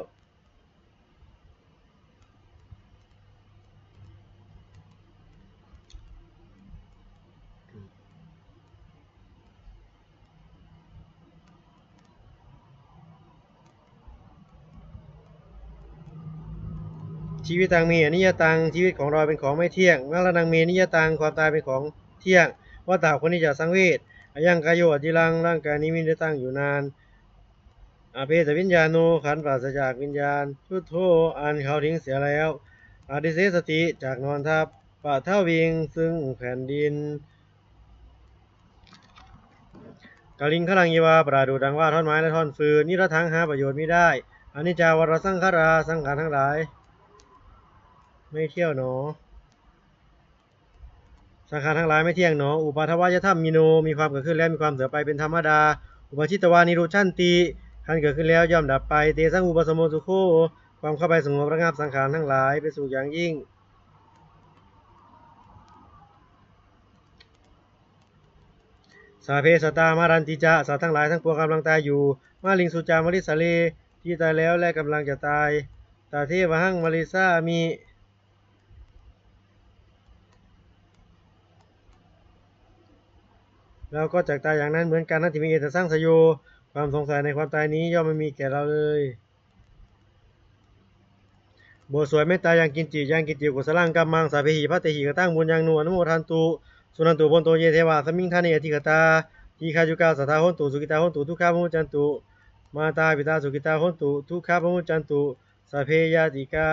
ຊີວິດຕັງ ເມ ອະນິດຍະຕັງ ຊີວິດຂອງເຮົາເປັນຂອງໄມ່ທ່ຽງ. ມະລະນັງ ເມ ນິດຍະຕັງ ຄວາມຕາຍເປັນຂອງທ່ຽງ. ວັດຕະ ຄວາມທີ່ຈະສັງເວດ. ອະຍັງ ກາໂຍ ອະຈິລັງ ຮ່າງກາຍນີ້ມີແນວຕັ້ງຢູ່ນານ. ອະເພສະວິນຍາໂນ ຂັນປາສະຈາກວິນຍານ. ຈຸດໂທ ອັນເຂົາຖິ້ມເສຍແລ້ວ. ອະດິເສສະຕິ ຈັກນອນທັບ. ປະທະວິງ ຊຶ່ງແຜ່ນດິນ. ກະລິງຄະລັງ ເອວາ ປະດູດດັ່ງວ່າ ທ່ອນໄມ້ ແລະ ທ່ອນຟືນ. ນິລັດຖັງ ຫາປະໂຫຍດມິໄດ້. ອະນິດຈາ ວະລະສັງຂາລາ ສັງຂານທັງຫຼາຍໄມ່ທ່ຽງໜໍ. ສັງຂານທັງຫຼາຍໄມ່ທ່ຽງໜໍ. ອຸປາທະວາຍະທຳມິໂນ ມີຄວາມເກີດຂຶ້ນແລ້ວ ມີຄວາມເສື່ອມໄປເປັນທຳມະດາ. ອຸປະຈິດຕະວາ ນິລຸດສັນຕິ ຄັນເກີດຂຶ້ນແລ້ວ ຍ່ອມດັບໄປ. ເຕສັງ ອຸປະສະໂມ ສຸໂຂ ຄວາມເຂົ້າໄປສະຫງົບລະງັບສັງຂານທັງຫຼາຍ ເປັນສຸກຢ່າງຍິ່ງ. ສາເພ ສັດຕາ ມະຣັນຕິຈະ ສັດທັງຫຼາຍທັງປວງກຳລັງຕາຍຢູ່. ມະລິງສຸຈາ ມະລິດສະເລ ທີ່ຕາຍແລ້ວ ແລະ ກຳລັງຈະຕາຍ. ຕະເທວະຫັງ ມະລິສາມິ ເຮົາກໍຈະຕາຍຢ່າງນັ້ນເໝືອນກັນ. ນັດຖິ ເມ ເອຕະສັງສະໂຍ ຄວາມສົງໄສໃນຄວາມຕາຍນີ້ ຍ່ອມບໍ່ມີແກ່ເຮົາເລີຍ. ບົດສວດເມດຕາ ຍັງກິນຈິ ຍັງກິນຈິ ກຸສະລັງກັມມັງ ສາເພຫິ ພັດເຕຫິ ກະຕັງ ປຸນຍັງ ໂນ ອະນຸໂມທັນຕຸ ສຸນັນຕຸ ໂພນໂຕ ເຢ ເທວາ ອະສະມິງຖານີ ອະທິກະຕາ ດີຄາຍຸກາ ສັດຖາ ໂຫນຕຸ ສຸຂິຕາ ໂຫນຕຸ ທຸກຂາ ພະມຸດຈັນຕຸ ມາຕາ ປິຕາ ສຸຂິຕາ ໂຫນຕຸ ທຸກຂາ ພະມຸດຈັນຕຸ ສາເພຍາຕິກາ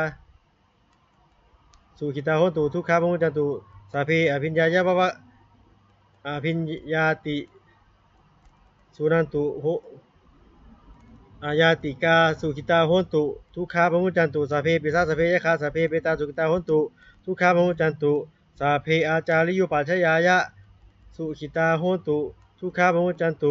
ສຸຂິຕາ ໂຫນຕຸ ທຸກຂາ ພະມຸດຈັນຕຸ ສາເພ ອະພິນຍາຍະ ພະວະ ອະພິນຍາຕິ ສຸນັນຕຸ ໂຫ ອາຍາຕິກາ ສຸຂິຕາ ໂຫນຕຸ ທຸກຂາ ພະມຸດຈັນຕຸ ສາເພ ປິສາ ສາເພ ຍັກຂາ ສາເພ ເປຕາ ສຸຂິຕາ ໂຫນຕຸ ທຸກຂາ ພະມຸດຈັນຕຸ ສາເພ ອາຈາລິໂຍ ປາຊະຍາຍະ ສຸຂິຕາ ໂຫນຕຸ ທຸກຂາ ພະມຸດຈັນຕຸ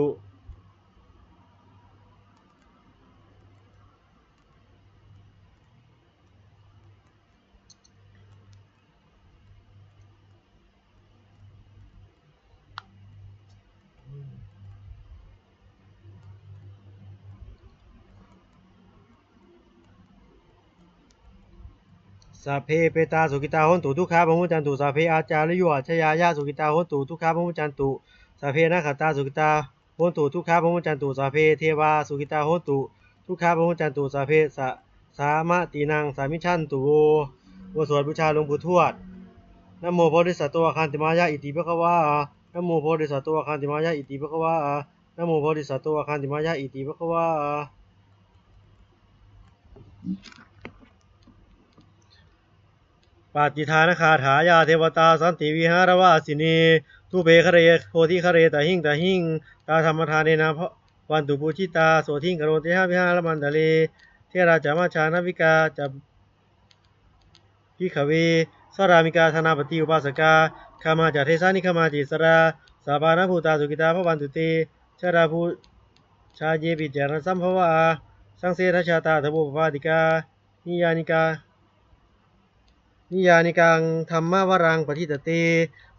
ສາເພ ເປຕາ ສຸຂິຕາ ໂຫນຕຸ ທຸກຂາ ພະມຸດຈັນຕຸ ສາເພ ອາຈາລິໂຍ ອາຊະຍາຍະ ສຸຂິຕາ ໂຫນຕຸ ທຸກຂາ ພະມຸດຈັນຕຸ ສາເພ ອະນາຄະຕາ ສຸຂິຕາ ໂຫນຕຸ ທຸກຂາ ພະມຸດຈັນຕຸ ສາເພ ເທວາ ສຸຂິຕາ ໂຫນຕຸ ທຸກຂາ ພະມຸດຈັນຕຸ ສາເພ ສະ ສາມະຕິນັງ ສາມິຈສານຕຸໂວ. ບົດສວດບູຊາຫຼວງປູ່ທວດ. ນະໂມໂພທິສັດໂຕ ອະຄານຕິມາຍະ ອິຕິພະຄະວາ. ນະໂມໂພທິສັດໂຕ ອະຄານຕິມາຍະ ອິຕິພະຄະວາ. ນະໂມໂພທິສັດໂຕ ອະຄານຕິມາຍະ ອິຕິພະຄະວາ. ປາຕິທານະຄາຖາ. ຍາເທວະຕາ ສັນຕິວິຫາລະວາສິນີ ທຸເປຄະເລ ໂພທິຄະເລ ຕະຫິງຕະຫິງ ຕາທຳມະທາເນນະ ພະ ວັນຕຸ ປູຈິຕາ ໂສທິງຄະໂນ ເຕຫະວິຫາລະມັນດະເລ ເຖລາຈະ ມັດຈານາວິກາຈະ ພິກຂະເວ ສາລາມິກາ ທານາປະຕິ ອຸປາສະກາ ຄາມາຈະ ເທສາ ນິຄາມາ ຕິສະລາ ສະປານະພູຕາ ສຸຂິຕາ ພະວັນຕຸເຕ ຊະດາພູຊາເຍປິ ຈະລະສຳພະວາ ສັງເສທະຊາຕາ ທະໂວ ປະປາຕິກາ ນິຍານິກາ ນິຍານິກັງ ທຳມະວະລັງ ປະທິຕະເຕ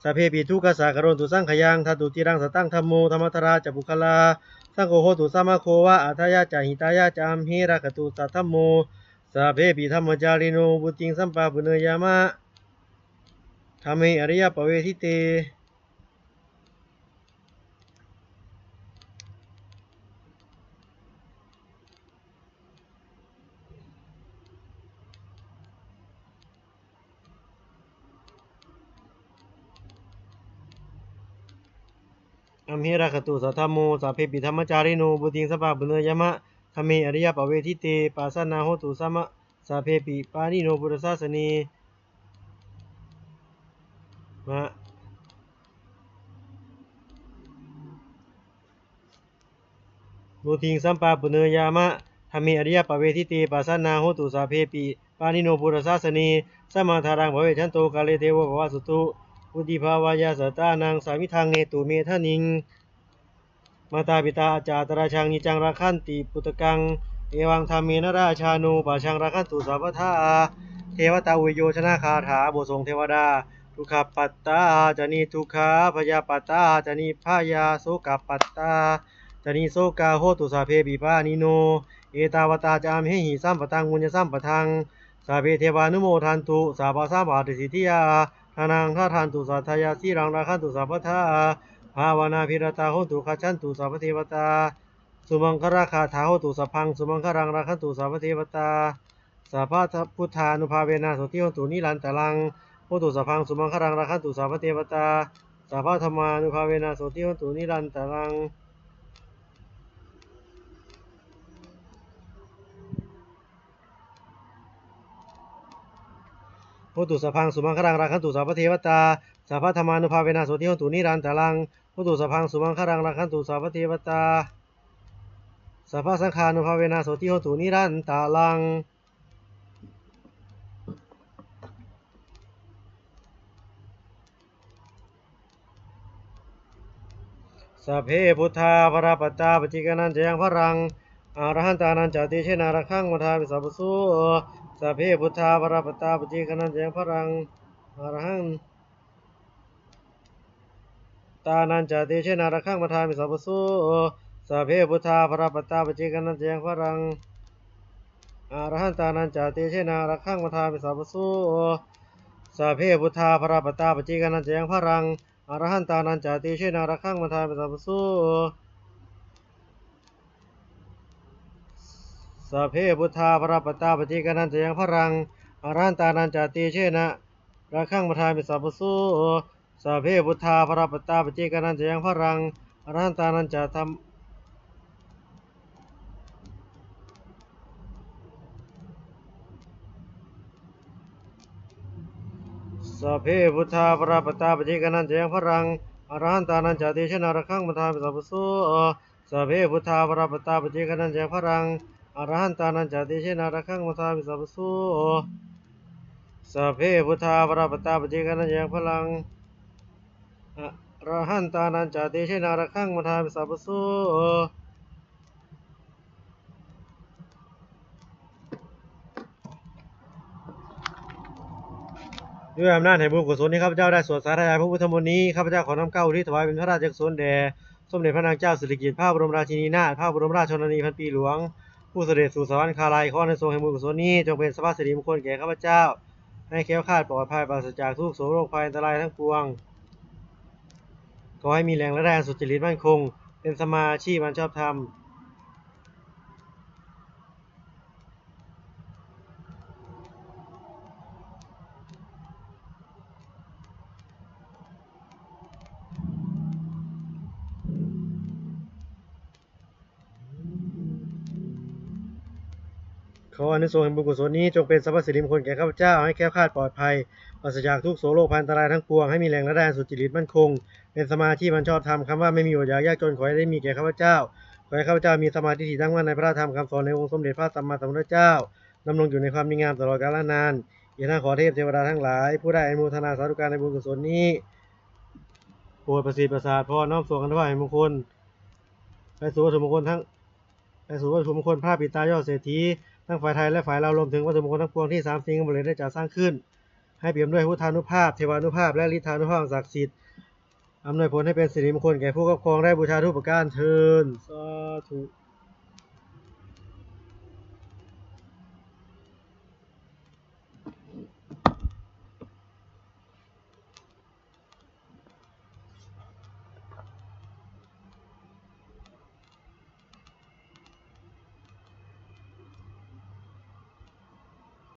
ສະເພປິ ທຸກຂະສາ ກະໂຣນຕຸ ສັງຂະຍັງ ທັນຕຸ ທິລັງ ສະຕັງ ທຳໂມ ທຳມະທະລາ ຈະ ປຸກຄະລາ ສັງໂຄ ໂຫຕຸ ສາມະໂຄວາ ອັດຖະຍາ ຈະ ຫິຕາຍາ ຈະ ອຳເຮລະກະຕຸ ສັດທຳໂມ ສະເພປິ ທຳມະຈາລິໂນ ວຸດຕິງ ສຳປາປຸເນຍາມະ ທຳເມ ອະລິຍະປະເວທິເຕ. ອຳເຮລະຄະຕຸ ສັດທຳໂມ ສະເພປິ ທຳມະຈາລິໂນ ບຸດທິງ ສຳປາປຸເນຍາມະ ທຳເມ ອະລິຍະປະເວທິເຕ ປາສານາ ໂຫຕຸ ສະມະ ສະເພປິ ປານິໂນ ພຸດທະສາສະເນ ມະ ບຸດທິງ ສຳປາປຸເນຍາມະ ທຳເມ ອະລິຍະປະເວທິເຕ ປາສານາ ໂຫຕຸ ສະເພປິ ປານິໂນ ພຸດທະສາສະເນ ສະມາທາລັງ ພະເວຊັນໂຕ ກາເລ ເທໂວ ພະວະສະຕຸ ວຸດທິພາວາຍາ ສະຕານັງ ສາມິທັງ ເນຕຸ ເມທະນິງ ມາຕາປິຕາອາຈາຕະລາຊັງ ນິດຈັງ ລັກຂັນຕິ ປຸດຕະກັງ ເອວັງທຳເມນະ ຣາຊາໂນ ປາຊັງ ລັກຂັນຕຸ ສັບພະທາ ເທວະຕາ ອຸໂຍຊະນາຄາຖາ ບົດສົງເທວະດາ ທຸກຂະປັດຕາຈະນິດທຸກຂາ ພະຍາປັດຕາຈະນິດພະຍາ ໂສກະປັດຕາຈະນິດໂສກາ ໂຫຕຸ ສະເພປິ ປານິໂນ ເອຕາວັດຕາ ຈະ ອຳເຫຫິ ສຳປະທັງ ປຸນຍະສຳປະທັງ ສະເພເທວານຸໂມທັນຕຸ ສັບພະສຳປະສິດທິຍາ ທະນັງທະທັນຕຸ ສັດທະຍາ ສີລັງ ລັກຂັນຕຸ ສັບພະທາ ພາວະນາພິລະຕາ ໂຫຕຸ ຄັດສັນຕຸ ສັບພະເທວະຕາ ສຸມັງຄະລາຄາຖາ ໂຫຕຸ ສັບພັງ ສຸມັງຄະລັງ ລັກຂັນຕຸ ສັບພະເທວະຕາ sabbadhammanuddhapekkhasabbadhammānubhāvena sotthī hontu nirantaraṃ. Hotu sabbaṃ samaṅgalaṃ rakkhantu sabbadevatā, sabbadhammānubhāvena sotthī hontu nirantaraṃ. Hotu sabbaṃ samaṅgalaṃ rakkhantu sabbadevatā, sabbadhammānubhāvena sotthī hontu nirantaraṃ. Hotu sabbaṃ samaṅgalaṃ rakkhantu sabbadevatā, sabbasaṅghānubhāvena sotthī hontu nirantaraṃ. Sabbe buddhā balappattā paccekānañca yaṃ balaṃ, arahantānañca tejena rakkhaṃ bandhāmi sabbaso. Sabbe buddhā balappattā paccekānañca yaṃ balaṃ, arahantānañca tejena rakkhaṃ bandhāmi sabbaso. Sabbe buddhā balappattā paccekānañca yaṃ balaṃ, arahantānañca tejena rakkhaṃ bandhāmi sabbaso. Sabbe buddhā balappattā paccekānañca yaṃ balaṃ, arahantānañca tejena rakkhaṃ bandhāmi sabbaso. Sabbe buddhā balappattā paccekānañca yaṃ balaṃ, arahantānañca tejena rakkhaṃ bandhāmi sabbaso. Sabbe buddhā balappattā paccekānañca yaṃ balaṃ, arahantānañca dhamm- Sabbe buddhā balappattā paccekānañca yaṃ balaṃ, arahantānañca tejena rakkhaṃ bandhāmi sabbaso. Sabbe buddhā balappattā paccekānañca yaṃ balaṃ, arahantānañca tejena rakkhaṃ bandhāmi sabbaso. Sabbe buddhā balappattā paccekānañca yaṃ balaṃ, arahantānañca tejena rakkhaṃ bandhāmi sabbaso. ດ້ວຍອຳນາດແຫ່ງບຸນກຸສົນທີ່ຂ້າພະເຈົ້າໄດ້ສວດສາທະຍາຍພະພຸດທະມົນນີ້, ຂ້າພະເຈົ້າຂໍນ້ອມເກົ້າອຸທິດຖວາຍເປັນພະລາຊະກຸສົນແດ່ສົມເດັດພະນາງເຈົ້າສິລິກິດ ພະບໍລົມລາຊິນີນາດ ພະບໍລົມລາຊະຊົນນະນີພັນປີຫຼວງ ຜູ້ສະເດັດສູ່ສະຫວັນຄາໄລ. ຂໍອານິສົງແຫ່ງບຸນກຸສົນນີ້ຈົ່ງເປັນສະພາສິລິມຸງຄຸນແກ່ຂ້າພະເຈົ້າ ໃຫ້ແຄ້ວຄາດປອດໄພ ປາສະຈາກທຸກໂສກໂລກໄພອັນຕະລາຍທັງປວງ. ຂໍໃຫ້ມີແຫຼ່ງລາຍໄດ້ອັນສຸດຈະລິດໝັ້ນຄົງ ເປັນສຳມາອາຊີບອັນຊອບທຳ. ຂໍອານິສົງແຫ່ງບຸນກຸສົນນີ້ຈົ່ງເປັນສຳມະສິລິມຸງຄຸນແກ່ຂ້າພະເຈົ້າ ໃຫ້ແຄ້ວຄາດປອດໄພ ປາສະຈາກທຸກໂສກໂລກໄພອັນຕະລາຍທັງປວງ, ໃຫ້ມີແຫຼ່ງລາຍໄດ້ອັນສຸດຈະລິດໝັ້ນຄົງ ເປັນສຳມາອາຊີບອັນຊອບທຳ. ຄຳວ່າ ໄມ່ມີອົດຢາກຍາກຈົນ ຂໍໃຫ້ໄດ້ມີແກ່ຂ້າພະເຈົ້າ. ຂໍໃຫ້ຂ້າພະເຈົ້າມີສຳມາທິດຖິຕັ້ງໝັ້ນໃນພະທຳຄຳສອນໃນອົງສົມເດັດພະສຳມາສຳພຸດທະເຈົ້າ, ດຳລົງຢູ່ໃນຄວາມດີງາມຕະຫຼອດການລະນານ. ອີກທັງຂໍເທບເທວະດາທັງຫຼາຍ ຜູ້ໄດ້ອະນຸໂມທະນາສາທຸການໃນບຸນກຸສົນນີ້ ໂປດປະສິດປະສາດ ເພາະນ້ອມສົ່ງອານຸພາບແຫ່ງມຸງຄຸນ ໄປສູ່ວັດຖຸມົງຄົນທັງ ໄປສູ່ວັດຖຸມົງຄົນພະປິດຕາຍອດເສດຖີ ທັງຝ່າຍໄທ ແລະ ຝ່າຍລາວ, ລວມເຖິງວັດຖຸມົງຄົນທັງປວງທີ່ສາມສິ່ງຍັງບໍ່ໄດ້ຈັດສ້າງຂຶ້ນ ໃຫ້ເຕັມດ້ວຍພຸດທານຸພາບ, ເທວານຸພາບ ແລະ ລິດທານຸພາບອັນສັກສິດ, ອຳນວຍຜົນໃຫ້ເປັນສິລິມຸງຄຸນແກ່ຜູ້ຄອບຄອງ ແລະ ບູຊາທຸກປະການເທີ້ນ. ສາທຸ.